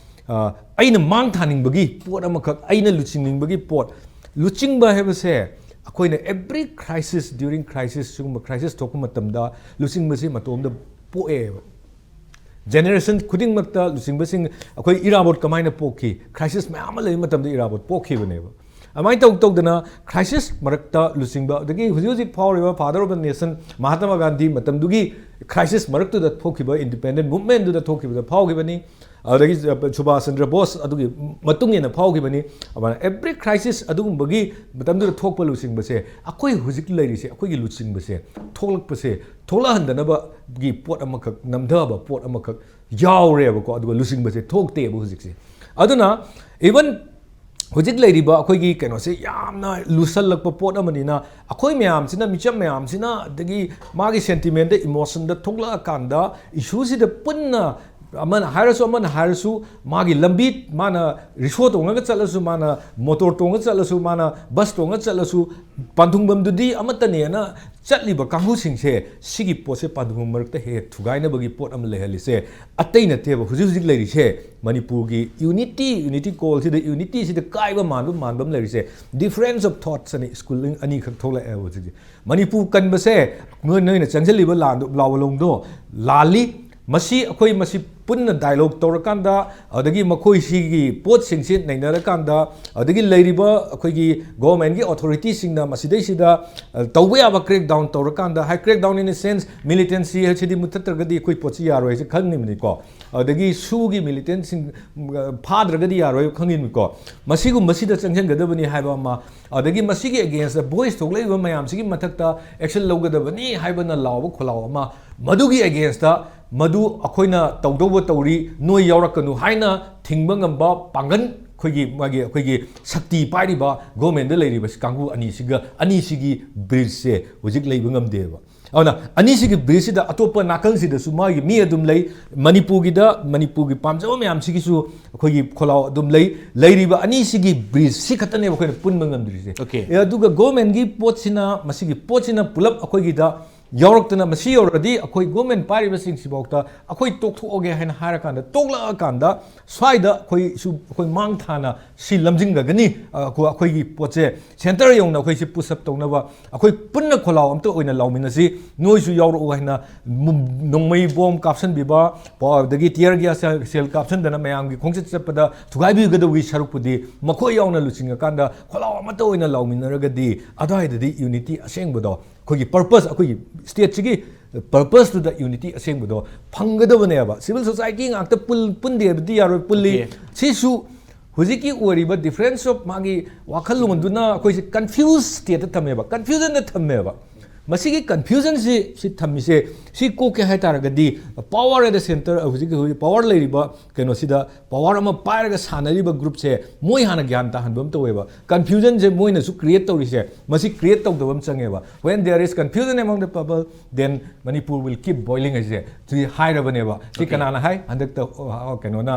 ꯑ, ꯑꯩꯅ ꯃꯥꯡ ꯊꯥꯅꯤꯡꯕꯒꯤ ꯄꯣꯠ ꯑꯃꯈꯛ, ꯑꯩꯅ ꯂꯨꯆꯤꯡꯅꯤꯡꯕꯒꯤ ꯄꯣꯠ, ꯂꯨꯆꯤꯡꯕ ꯍꯥꯏꯕꯁꯦ ꯑꯩꯈꯣꯏꯅ every crisis, during crisis, ꯁꯤꯒꯨꯝꯕ crisis ꯊꯣꯛꯄ ꯃꯇꯝꯗ ꯂꯨꯆꯤꯡꯕꯁꯤ ꯃꯇꯣꯝꯗ ꯄꯣꯛꯑꯦꯕ꯫ ꯖꯦꯅꯦꯔꯦꯁꯟ ꯈꯨꯗꯤꯡꯃꯛꯇ ꯂꯨꯆꯤꯡꯕꯁꯤꯡ, ꯑꯩꯈꯣꯏ ꯏꯔꯥꯕꯣꯠ ꯀꯃꯥꯏꯅ ꯄꯣꯛꯈꯤ? ꯈ꯭ꯔꯥꯏꯁꯤꯁ ꯃꯌꯥꯝ ꯑꯃ ꯂꯩꯕ ꯃꯇꯝꯗ ꯏꯔꯥꯕꯣꯠ ꯄꯣꯛꯈꯤꯕꯅꯦꯕ꯫ ꯑꯗꯨꯃꯥꯏꯅ ꯇꯧ ꯇꯧꯗꯅ ꯈ꯭ꯔꯥꯏꯁꯤꯁ ꯃꯔꯛꯇ ꯂꯨꯆꯤꯡꯕ, ꯑꯗꯒꯤ ꯍꯧꯖꯤꯛ ꯍꯧꯖꯤꯛ ꯐꯥꯎꯔꯤꯕ father of the nation Mahatma Gandhi ꯃꯇꯝꯗꯨꯒꯤ ꯈ꯭ꯔꯥꯏꯁꯤꯁ ꯃꯔꯛꯇꯨꯗ ꯊꯣꯛꯈꯤꯕ, ꯏꯟꯗꯤꯄꯦꯟꯗꯦꯟ ꯃꯨꯚꯃꯦꯟꯗꯨꯗ ꯊꯣꯛꯈꯤꯕꯗ ꯐꯥꯎꯈꯤꯕꯅꯤ꯫ ꯑꯗꯒꯤ ꯁꯨꯕꯥꯁ ꯆꯟꯗ꯭ꯔ ꯕꯣꯁ ꯑꯗꯨꯒꯤ ꯃꯇꯨꯡ ꯏꯟꯅ ꯐꯥꯎꯈꯤꯕꯅꯤ꯫ ꯑꯗꯨꯃꯥꯏꯅ ꯑꯦꯚ꯭ꯔꯤ ꯈ꯭ꯔꯥꯏꯁꯤꯁ ꯑꯗꯨꯒꯨꯝꯕꯒꯤ ꯃꯇꯝꯗꯨꯗ ꯊꯣꯛꯄ ꯂꯨꯆꯤꯡꯕꯁꯦ, ꯑꯩꯈꯣꯏ ꯍꯧꯖꯤꯛ ꯂꯩꯔꯤꯁꯦ, ꯑꯩꯈꯣꯏꯒꯤ ꯂꯨꯆꯤꯡꯕꯁꯦ ꯊꯣꯛꯂꯛꯄꯁꯦ, ꯊꯣꯛꯂꯛꯍꯟꯗꯅꯕꯒꯤ ꯄꯣꯠ ꯑꯃꯈꯛ, ꯅꯝꯊꯕ ꯄꯣꯠ ꯑꯃꯈꯛ ꯌꯥꯎꯔꯦꯕꯀꯣ꯫ ꯑꯗꯨꯒ ꯂꯨꯆꯤꯡꯕꯁꯦ ꯊꯣꯛꯇꯦꯕ ꯍꯧꯖꯤꯛꯁꯦ꯫ ꯑꯗꯨꯅ ꯏꯚꯟ ꯍꯧꯖꯤꯛ ꯂꯩꯔꯤꯕ ꯑꯩꯈꯣꯏꯒꯤ ꯀꯩꯅꯣꯁꯦ ꯌꯥꯝꯅ ꯂꯨꯁꯜꯂꯛꯄ ꯄꯣꯠ ꯑꯃꯅꯤꯅ, ꯑꯩꯈꯣꯏ ꯃꯌꯥꯝꯁꯤꯅ, ꯃꯤꯆꯝ ꯃꯌꯥꯝꯁꯤꯅ, ꯑꯗꯒꯤ ꯃꯥꯒꯤ ꯁꯦꯟꯇꯤꯃꯦꯟꯗ, ꯏꯃꯣꯁꯟꯗ ꯊꯣꯛꯂꯛꯑꯀꯥꯟꯗ ꯏꯁꯨꯁꯤꯗ ꯄꯨꯟꯅ ꯑꯃꯅ ꯍꯥꯏꯔꯁꯨ, ꯑꯃꯅ ꯍꯥꯏꯔꯁꯨ, ꯃꯥꯒꯤ ꯂꯝꯕꯤ, ꯃꯥꯅ ꯔꯤꯛꯁꯣ ꯇꯣꯡꯉꯒ ꯆꯠꯂꯁꯨ, ꯃꯥꯅ ꯃꯣꯇꯣꯔ ꯇꯣꯡꯉꯒ ꯆꯠꯂꯁꯨ, ꯃꯥꯅ ꯕꯁ ꯇꯣꯡꯉꯒ ꯆꯠꯂꯁꯨ, ꯄꯟꯊꯨꯡꯐꯝꯗꯨꯗꯤ ꯑꯃꯠꯇꯅꯦꯅ ꯆꯠꯂꯤꯕ ꯀꯥꯡꯕꯨꯁꯤꯡꯁꯦ, ꯁꯤꯒꯤ ꯄꯣꯠꯁꯦ ꯄꯟꯊꯨꯡꯐꯝ ꯃꯔꯛꯇ ꯍꯦꯛ ꯍꯦꯛ ꯊꯨꯒꯥꯏꯅꯕꯒꯤ ꯄꯣꯠ ꯑꯃ ꯂꯩꯍꯜꯂꯤꯁꯦ ꯑꯇꯩ ꯅꯠꯇꯦꯕ꯫ ꯍꯧꯖꯤꯛ ꯍꯧꯖꯤꯛ ꯂꯩꯔꯤꯁꯦ ꯃꯅꯤꯄꯨꯔꯒꯤ ꯌꯨꯅꯤꯇꯤ, ꯌꯨꯅꯤꯇꯤ ꯀꯣꯜꯁꯤꯗ, ꯌꯨꯅꯤꯇꯤꯁꯤꯗ ꯀꯥꯏꯕ ꯃꯥꯟꯕ, ꯃꯥꯟꯕ ꯑꯃ ꯂꯩꯔꯤꯁꯦ, difference of thoughts ꯑꯅꯤ, ꯁ꯭ꯀꯨꯜ ꯑꯅꯤꯈꯛ ꯊꯣꯛꯂꯛꯑꯦꯕ ꯍꯧꯖꯤꯛ ꯍꯧꯖꯤꯛ꯫ ꯃꯅꯤꯄꯨꯔ ꯀꯟꯕꯁꯦ ꯅꯣꯏ, ꯅꯣꯏꯅ ꯆꯪꯁꯤꯜꯂꯤꯕ ꯂꯥꯟꯗꯣ, ꯂꯥꯎꯕꯂꯣꯡꯗꯣ ꯂꯥꯜꯂꯤ꯫ ꯃꯁꯤ ꯑꯩꯈꯣꯏ ꯃꯁꯤ ꯄꯨꯟꯅ ꯗꯥꯏꯂꯣꯒ ꯇꯧꯔꯀꯥꯟꯗ, ꯑꯗꯒꯤ ꯃꯈꯣꯏꯁꯤꯒꯤ ꯄꯣꯠꯁꯤꯡꯁꯤ ꯅꯩꯅꯔꯀꯥꯟꯗ, ꯑꯗꯒꯤ ꯂꯩꯔꯤꯕ ꯑꯩꯈꯣꯏꯒꯤ ꯒꯣꯚꯔꯟꯃꯦꯟꯠꯀꯤ ꯑꯣꯊꯣꯔꯤꯇꯤꯁꯤꯡꯅ ꯃꯁꯤꯗꯩꯁꯤꯗ, ꯑ, ꯇꯧꯕ ꯌꯥꯕ crackdown ꯇꯧꯔꯀꯥꯟꯗ, ꯍꯥꯏ, crackdown in a sense, militancy ꯍꯥꯏꯁꯤꯗꯤ ꯃꯨꯠꯊꯠꯇ꯭ꯔꯒꯗꯤ ꯑꯩꯈꯣꯏ ꯄꯣꯠꯁꯤ ꯌꯥꯔꯣꯏ ꯍꯥꯏꯁꯤ ꯈꯪꯉꯤꯕꯅꯤꯀꯣ꯫ ꯑꯗꯒꯤ ꯁꯨꯒꯤ ꯃꯤꯂꯤꯇꯦꯟꯠꯁꯤꯡ, ꯑ, ꯐꯥꯗ꯭ꯔꯒꯗꯤ ꯌꯥꯔꯣꯏ ꯈꯪꯉꯤꯕꯅꯤꯀꯣ꯫ ꯃꯁꯤꯒꯨꯝꯕꯁꯤꯗ ꯆꯪꯁꯤꯟꯒꯗꯕꯅꯤ ꯍꯥꯏꯕ ꯑꯃ, ꯑꯗꯒꯤ ꯃꯁꯤꯒꯤ against ꯇ voice ꯊꯣꯛꯂꯛꯏꯕ ꯃꯌꯥꯝꯁꯤꯒꯤ ꯃꯊꯛꯇ action ꯂꯧꯒꯗꯕꯅꯤ ꯍꯥꯏꯕꯅ ꯂꯥꯎꯕ ꯈꯣꯜꯂꯥꯎ ꯑꯃ, ꯃꯗꯨꯒꯤ against ꯇ ꯃꯗꯨ ꯑꯩꯈꯣꯏꯅ ꯇꯧꯗꯧꯕ ꯇꯧꯔꯤ, ꯅꯣꯏ ꯌꯥꯎꯔꯛꯀꯅꯨ ꯍꯥꯏꯅ ꯊꯤꯡꯕ ꯉꯝꯕ ꯄꯥꯡꯒꯜ, ꯑꯩꯈꯣꯏꯒꯤ, ꯃꯥꯒꯤ, ꯑꯩꯈꯣꯏꯒꯤ ꯁꯛꯇꯤ ꯄꯥꯏꯔꯤꯕ government ꯗ ꯂꯩꯔꯤꯕ ꯀꯥꯡꯕꯨ ꯑꯅꯤꯁꯤꯒ, ꯑꯅꯤꯁꯤꯒꯤ bridge ꯁꯦ ꯍꯧꯖꯤꯛ ꯂꯩꯕ ꯉꯝꯗꯦꯕ꯫ ꯑꯗꯨꯅ ꯑꯅꯤꯁꯤꯒꯤ bridge ꯁꯤꯗ ꯑꯇꯣꯞꯄ ꯅꯥꯀꯜꯁꯤꯗꯁꯨ ꯃꯥꯒꯤ ꯃꯤ ꯑꯗꯨꯝ ꯂꯩ꯫ ꯃꯅꯤꯄꯨꯔꯒꯤꯗ, ꯃꯅꯤꯄꯨꯔꯒꯤ ꯄꯥꯝꯖꯕ ꯃꯌꯥꯝꯁꯤꯒꯤꯁꯨ ꯑꯩꯈꯣꯏꯒꯤ ꯈꯣꯜꯂꯥꯎ ꯑꯗꯨꯝ ꯂꯩ꯫ ꯂꯩꯔꯤꯕ ꯑꯅꯤꯁꯤꯒꯤ bridge ꯁꯤ ꯈꯛꯇꯅꯦꯕ ꯑꯩꯈꯣꯏꯅ ꯄꯨꯟꯕ ꯉꯝꯗ꯭ꯔꯤꯁꯦ꯫ Okay. ꯑꯦ, ꯑꯗꯨꯒ government ꯀꯤ ꯄꯣꯠꯁꯤꯅ, ꯃꯁꯤꯒꯤ ꯄꯣꯠꯁꯤꯅ ꯄꯨꯂꯞ ꯑꯩꯈꯣꯏꯒꯤꯗ ꯌꯥꯎꯔꯛꯇꯅ, ꯃꯁꯤ ꯌꯧꯔꯗꯤ ꯑꯩꯈꯣꯏ government ꯄꯥꯏꯔꯤꯕꯁꯤꯡꯁꯤꯐꯥꯎꯗ ꯑꯩꯈꯣꯏ ꯇꯣꯛꯊꯣꯛꯑꯒꯦ ꯍꯥꯏꯅ ꯍꯥꯏꯔꯀꯥꯟꯗ, ꯇꯣꯛꯂꯛꯑꯀꯥꯟꯗ ꯁ꯭ꯋꯥꯏꯗ ꯑꯩꯈꯣꯏꯁꯨ, ꯑꯩꯈꯣꯏ ꯃꯥꯡ ꯊꯥꯅ ꯁꯤ ꯂꯝꯖꯤꯡꯒꯅꯤ꯫ ꯑ, ꯑꯩꯈꯣꯏ, ꯑꯩꯈꯣꯏꯒꯤ ꯄꯣꯠꯁꯦ centre ꯌꯧꯅ ꯑꯩꯈꯣꯏ ꯁꯤ push up ꯇꯧꯅꯕ ꯑꯩꯈꯣꯏ ꯄꯨꯟꯅ ꯈꯣꯜꯂꯥꯎ ꯑꯝꯇ ꯑꯣꯏꯅ ꯂꯥꯎꯃꯤꯟꯅꯁꯤ, ꯅꯣꯏꯁꯨ ꯌꯥꯎꯔꯛꯎ ꯍꯥꯏꯅ ꯃꯨ-, ꯅꯣꯡꯃꯩ bomb ꯀꯥꯞꯁꯤꯟꯕꯤꯕ, ꯄ-, ꯑꯗꯒꯤ tear gas shell ꯀꯥꯞꯁꯤꯟꯗꯅ ꯃꯌꯥꯝꯒꯤ ꯈꯣꯡꯆꯠ ꯆꯠꯄꯗ ꯊꯨꯒꯥꯏꯕꯤꯒꯗꯧꯕꯒꯤ ꯁꯔꯨꯛꯄꯨꯗꯤ ꯃꯈꯣꯏ ꯌꯥꯎꯅ ꯂꯨꯆꯤꯡꯉꯀꯥꯟꯗ ꯈꯣꯜꯂꯥꯎ ꯑꯃꯠꯇ ꯑꯣꯏꯅ ꯂꯥꯎꯃꯤꯟꯅꯔꯒꯗꯤ ꯑꯗꯨꯋꯥꯏꯗꯗꯤ unity ꯑꯁꯦꯡꯕꯗꯣ, ꯑꯩꯈꯣꯏꯒꯤ purpose, ꯑꯩꯈꯣꯏꯒꯤ state ꯁꯤꯒꯤ purpose ꯇꯨꯗ unity ꯑꯁꯦꯡꯕꯗꯣ ꯐꯪꯒꯗꯕꯅꯦꯕ꯫ Civil society ꯉꯥꯛꯇ ꯄꯨꯜ-, ꯄꯨꯟꯗꯦꯕꯗꯤ ꯌꯥꯔꯣꯏ, ꯄꯨꯜꯂꯤ꯫ Okay. ꯁꯤꯁꯨ ꯍꯧꯖꯤꯛꯀꯤ ꯑꯣꯏꯔꯤꯕ difference of ꯃꯥꯒꯤ ꯋꯥꯈꯜꯂꯣꯟꯗꯨꯅ ꯑꯩꯈꯣꯏꯁꯦ confuse state ꯇ ꯊꯝꯃꯦꯕ, confusion ꯗ ꯊꯝꯃꯦꯕ꯫ ꯃꯁꯤꯒꯤ confusion ꯁꯤ, ꯁꯤ ꯊꯝꯃꯤꯁꯦ, ꯁꯤ ꯀꯣꯛꯀꯦ ꯍꯥꯏꯇꯥꯔꯒꯗꯤ power at the centre, ꯍꯧꯖꯤꯛ, ꯍꯧꯖꯤꯛ power ꯂꯩꯔꯤꯕ ꯀꯩꯅꯣꯁꯤꯗ power ꯑꯃ ꯄꯥꯏꯔꯒ ꯁꯥꯟꯅꯔꯤꯕ group ꯁꯦ ꯃꯣꯏ ꯍꯥꯟꯅ ꯒ꯭ꯌꯥꯟ ꯇꯥꯍꯟꯕ ꯑꯃ ꯇꯧꯋꯦꯕ꯫ Confusion ꯁꯦ ꯃꯣꯏꯅꯁꯨ create ꯇꯧꯔꯤꯁꯦ, ꯃꯁꯤ create ꯇꯧꯗꯕ ꯑꯃ ꯆꯪꯉꯦꯕ꯫ When there is confusion among the people, then Manipur will keep boiling ꯍꯥꯏꯁꯦ ꯁꯤ ꯍꯥꯏꯔꯕꯅꯦꯕ꯫ ꯁꯤ Okay. ꯀꯅꯥꯅ ꯍꯥꯏ? ꯍꯟꯗꯛꯇ, ꯑ, ꯀꯩꯅꯣꯅ,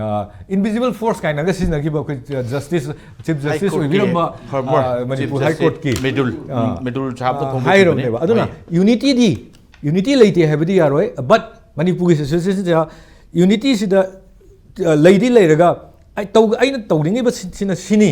ꯑ, invisible force ꯀꯥꯏꯅꯒ ꯁꯤꯖꯤꯟꯅꯈꯤꯕ ꯑꯩꯈꯣꯏ justice, chief justice High Court ꯀꯤ ꯑꯣꯏꯕꯤꯔꯝꯕ, former ꯑ, ꯃꯅꯤꯄꯨꯔ Chief High Court ꯀꯤ, Justice ꯃꯤꯗꯨꯜ, ꯑ, ꯃꯤꯗꯨꯜ ꯁꯥꯍꯕꯇ ꯑ, ꯐꯣꯡꯗꯣꯛꯈꯤꯕꯅꯤ꯫ ꯍꯥꯏꯔꯕꯅꯦꯕ꯫ ꯑꯗꯨꯅ ꯍꯣꯏ. unity ꯗꯤ, unity ꯂꯩꯇꯦ ꯍꯥꯏꯕꯗꯤ ꯌꯥꯔꯣꯏ, but ꯃꯅꯤꯄꯨꯔꯒꯤ situation ꯁꯤꯗ unity ꯁꯤꯗ, ꯑ, ꯂꯩꯗꯤ ꯂꯩꯔꯒ ꯑꯩ ꯇꯧ-, ꯑꯩꯅ ꯇꯧꯅꯤꯡꯉꯤꯕ ꯁꯤ-, ꯁꯤꯅ ꯁꯤꯅꯤ,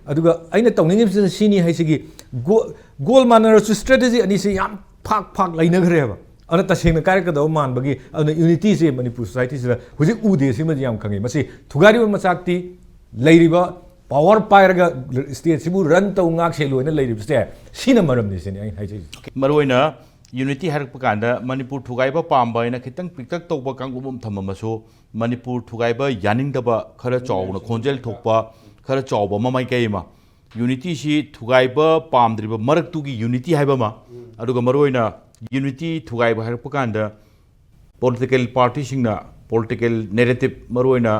ꯑꯗꯨꯒ ꯑꯩꯅ ꯇꯧꯅꯤꯡꯉꯤꯕꯁꯤꯅ ꯁꯤꯅꯤ ꯍꯥꯏꯁꯤꯒꯤ ꯒꯣ-, goal ꯃꯥꯟꯅꯔꯁꯨ strategy ꯑꯅꯤꯁꯤ ꯌꯥꯝ ꯐꯥꯛ ꯐꯥꯛ ꯂꯩꯅꯈ꯭ꯔꯦꯕ꯫ ꯑꯗꯨꯅ ꯇꯁꯦꯡꯅ ꯀꯥꯏꯔꯛꯀꯗꯕ ꯃꯥꯟꯕꯒꯤ, ꯑꯗꯨꯅ unity ꯁꯦ ꯃꯅꯤꯄꯨꯔ society ꯁꯤꯗ ꯍꯧꯖꯤꯛ ꯎꯗꯦ, ꯁꯤꯃꯗꯤ ꯌꯥꯝ ꯈꯪꯉꯤ꯫ ꯃꯁꯤ ꯊꯨꯒꯥꯏꯔꯤꯕ ꯃꯆꯥꯛꯇꯤ ꯂꯩꯔꯤꯕ power ꯄꯥꯏꯔꯒ state ꯁꯤꯕꯨ run ꯇꯧ, ꯉꯥꯛ ꯁꯦꯜꯂꯨ ꯍꯥꯏꯅ ꯂꯩꯔꯤꯕꯁꯦ, ꯁꯤꯅ ꯃꯔꯝꯅꯤ ꯁꯤꯅꯤ ꯑꯩꯅ ꯍꯥꯏꯖꯔꯤꯁꯦ꯫ ꯃꯔꯨꯑꯣꯏꯅ unity ꯍꯥꯏꯔꯛꯄ ꯀꯥꯟꯗ ꯃꯅꯤꯄꯨꯔ ꯊꯨꯒꯥꯏꯕ ꯄꯥꯝꯕ ꯍꯥꯏꯅ ꯈꯤꯇꯪ ꯄꯤꯛꯇꯛ ꯇꯧꯕ ꯀꯥꯡꯕꯨ ꯑꯃ ꯊꯝꯃꯝꯃꯁꯨ, ꯃꯅꯤꯄꯨꯔ ꯊꯨꯒꯥꯏꯕ ꯌꯥꯅꯤꯡꯗꯕ ꯈꯔ ꯆꯥꯎꯅ ꯈꯣꯟꯖꯦꯜ ꯊꯣꯛꯄ ꯈꯔ ꯆꯥꯎꯕ ꯑꯃ ꯃꯥꯏꯀꯩ ꯑꯃ, ꯌꯨꯅꯤꯇꯤꯁꯤ ꯊꯨꯒꯥꯏꯕ ꯄꯥꯝꯗ꯭ꯔꯤꯕ ꯃꯔꯛꯇꯨꯒꯤ ꯌꯨꯅꯤꯇꯤ ꯍꯥꯏꯕ ꯑꯃ, ꯑꯗꯨꯒ ꯃꯔꯨꯑꯣꯏꯅ ꯌꯨꯅꯤꯇꯤ ꯊꯨꯒꯥꯏꯕ ꯍꯥꯏꯔꯛꯄ ꯀꯥꯟꯗ ꯄꯣꯂꯤꯇꯤꯀꯦꯜ ꯄꯥꯔꯇꯤꯁꯤꯡꯅ ꯄꯣꯂꯤꯇꯤꯀꯦꯜ ꯅꯦꯔꯦꯇꯤꯞ, ꯃꯔꯨꯑꯣꯏꯅ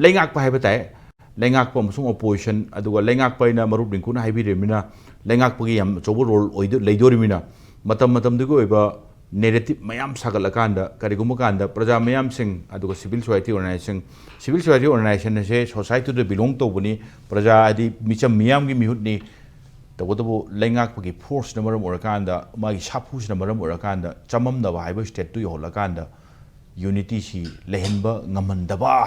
ꯂꯩꯉꯥꯛꯄ ꯍꯥꯏꯕ ꯇꯥꯏ, ꯂꯩꯉꯥꯛꯄ ꯑꯃꯁꯨꯡ ꯑꯣꯄꯣꯖꯤꯁꯟ, ꯑꯗꯨꯒ ꯂꯩꯉꯥꯛꯄ ꯍꯥꯏꯅ ꯃꯔꯨꯞ ꯔꯤꯡꯀꯨꯅ ꯍꯥꯏꯕꯤꯔꯤꯕꯅꯤꯅ ꯂꯩꯉꯥꯛꯄꯒꯤ ꯌꯥꯝ ꯑꯆꯧꯕ ꯔꯣꯜ ꯑꯣꯏꯗ-, ꯂꯩꯗꯣꯔꯤꯕꯅꯤꯅ ꯃꯇꯝ ꯃꯇꯝꯗꯨꯒꯤ ꯑꯣꯏꯕ ꯅꯦꯔꯦꯇꯤꯞ ꯃꯌꯥꯝ ꯁꯥꯒꯠꯂꯀꯥꯟꯗ ꯀꯔꯤꯒꯨꯝꯕ ꯀꯥꯟꯗ ꯄ꯭ꯔꯖꯥ ꯃꯌꯥꯝꯁꯤꯡ ꯑꯗꯨꯒ civil society organisation, civil society organisation ꯑꯁꯦ ꯁꯣꯁꯥꯏꯇꯤꯗ ꯕꯤꯂꯣꯡ ꯇꯧꯕꯅꯤ, ꯄ꯭ꯔꯖꯥ ꯍꯥꯏꯗꯤ ꯃꯤꯆꯝ ꯃꯤꯌꯥꯝꯒꯤ ꯃꯤꯍꯨꯠꯅꯤ, ꯇꯧꯕꯇꯕꯨ ꯂꯩꯉꯥꯛꯄꯒꯤ ꯐꯣꯔꯁꯅ ꯃꯔꯝ ꯑꯣꯏꯔꯀꯥꯟꯗ, ꯃꯥꯒꯤ ꯁꯥꯐꯨꯁꯤꯅ ꯃꯔꯝ ꯑꯣꯏꯔꯀꯥꯟꯗ ꯆꯃꯝꯅꯕ ꯍꯥꯏꯕ ꯁ꯭ꯇꯦꯠꯇꯨ ꯌꯧꯍꯜꯂꯀꯥꯟꯗ ꯌꯨꯅꯤꯇꯤꯁꯤ ꯂꯩꯍꯟꯕ ꯉꯝꯍꯟꯗꯕ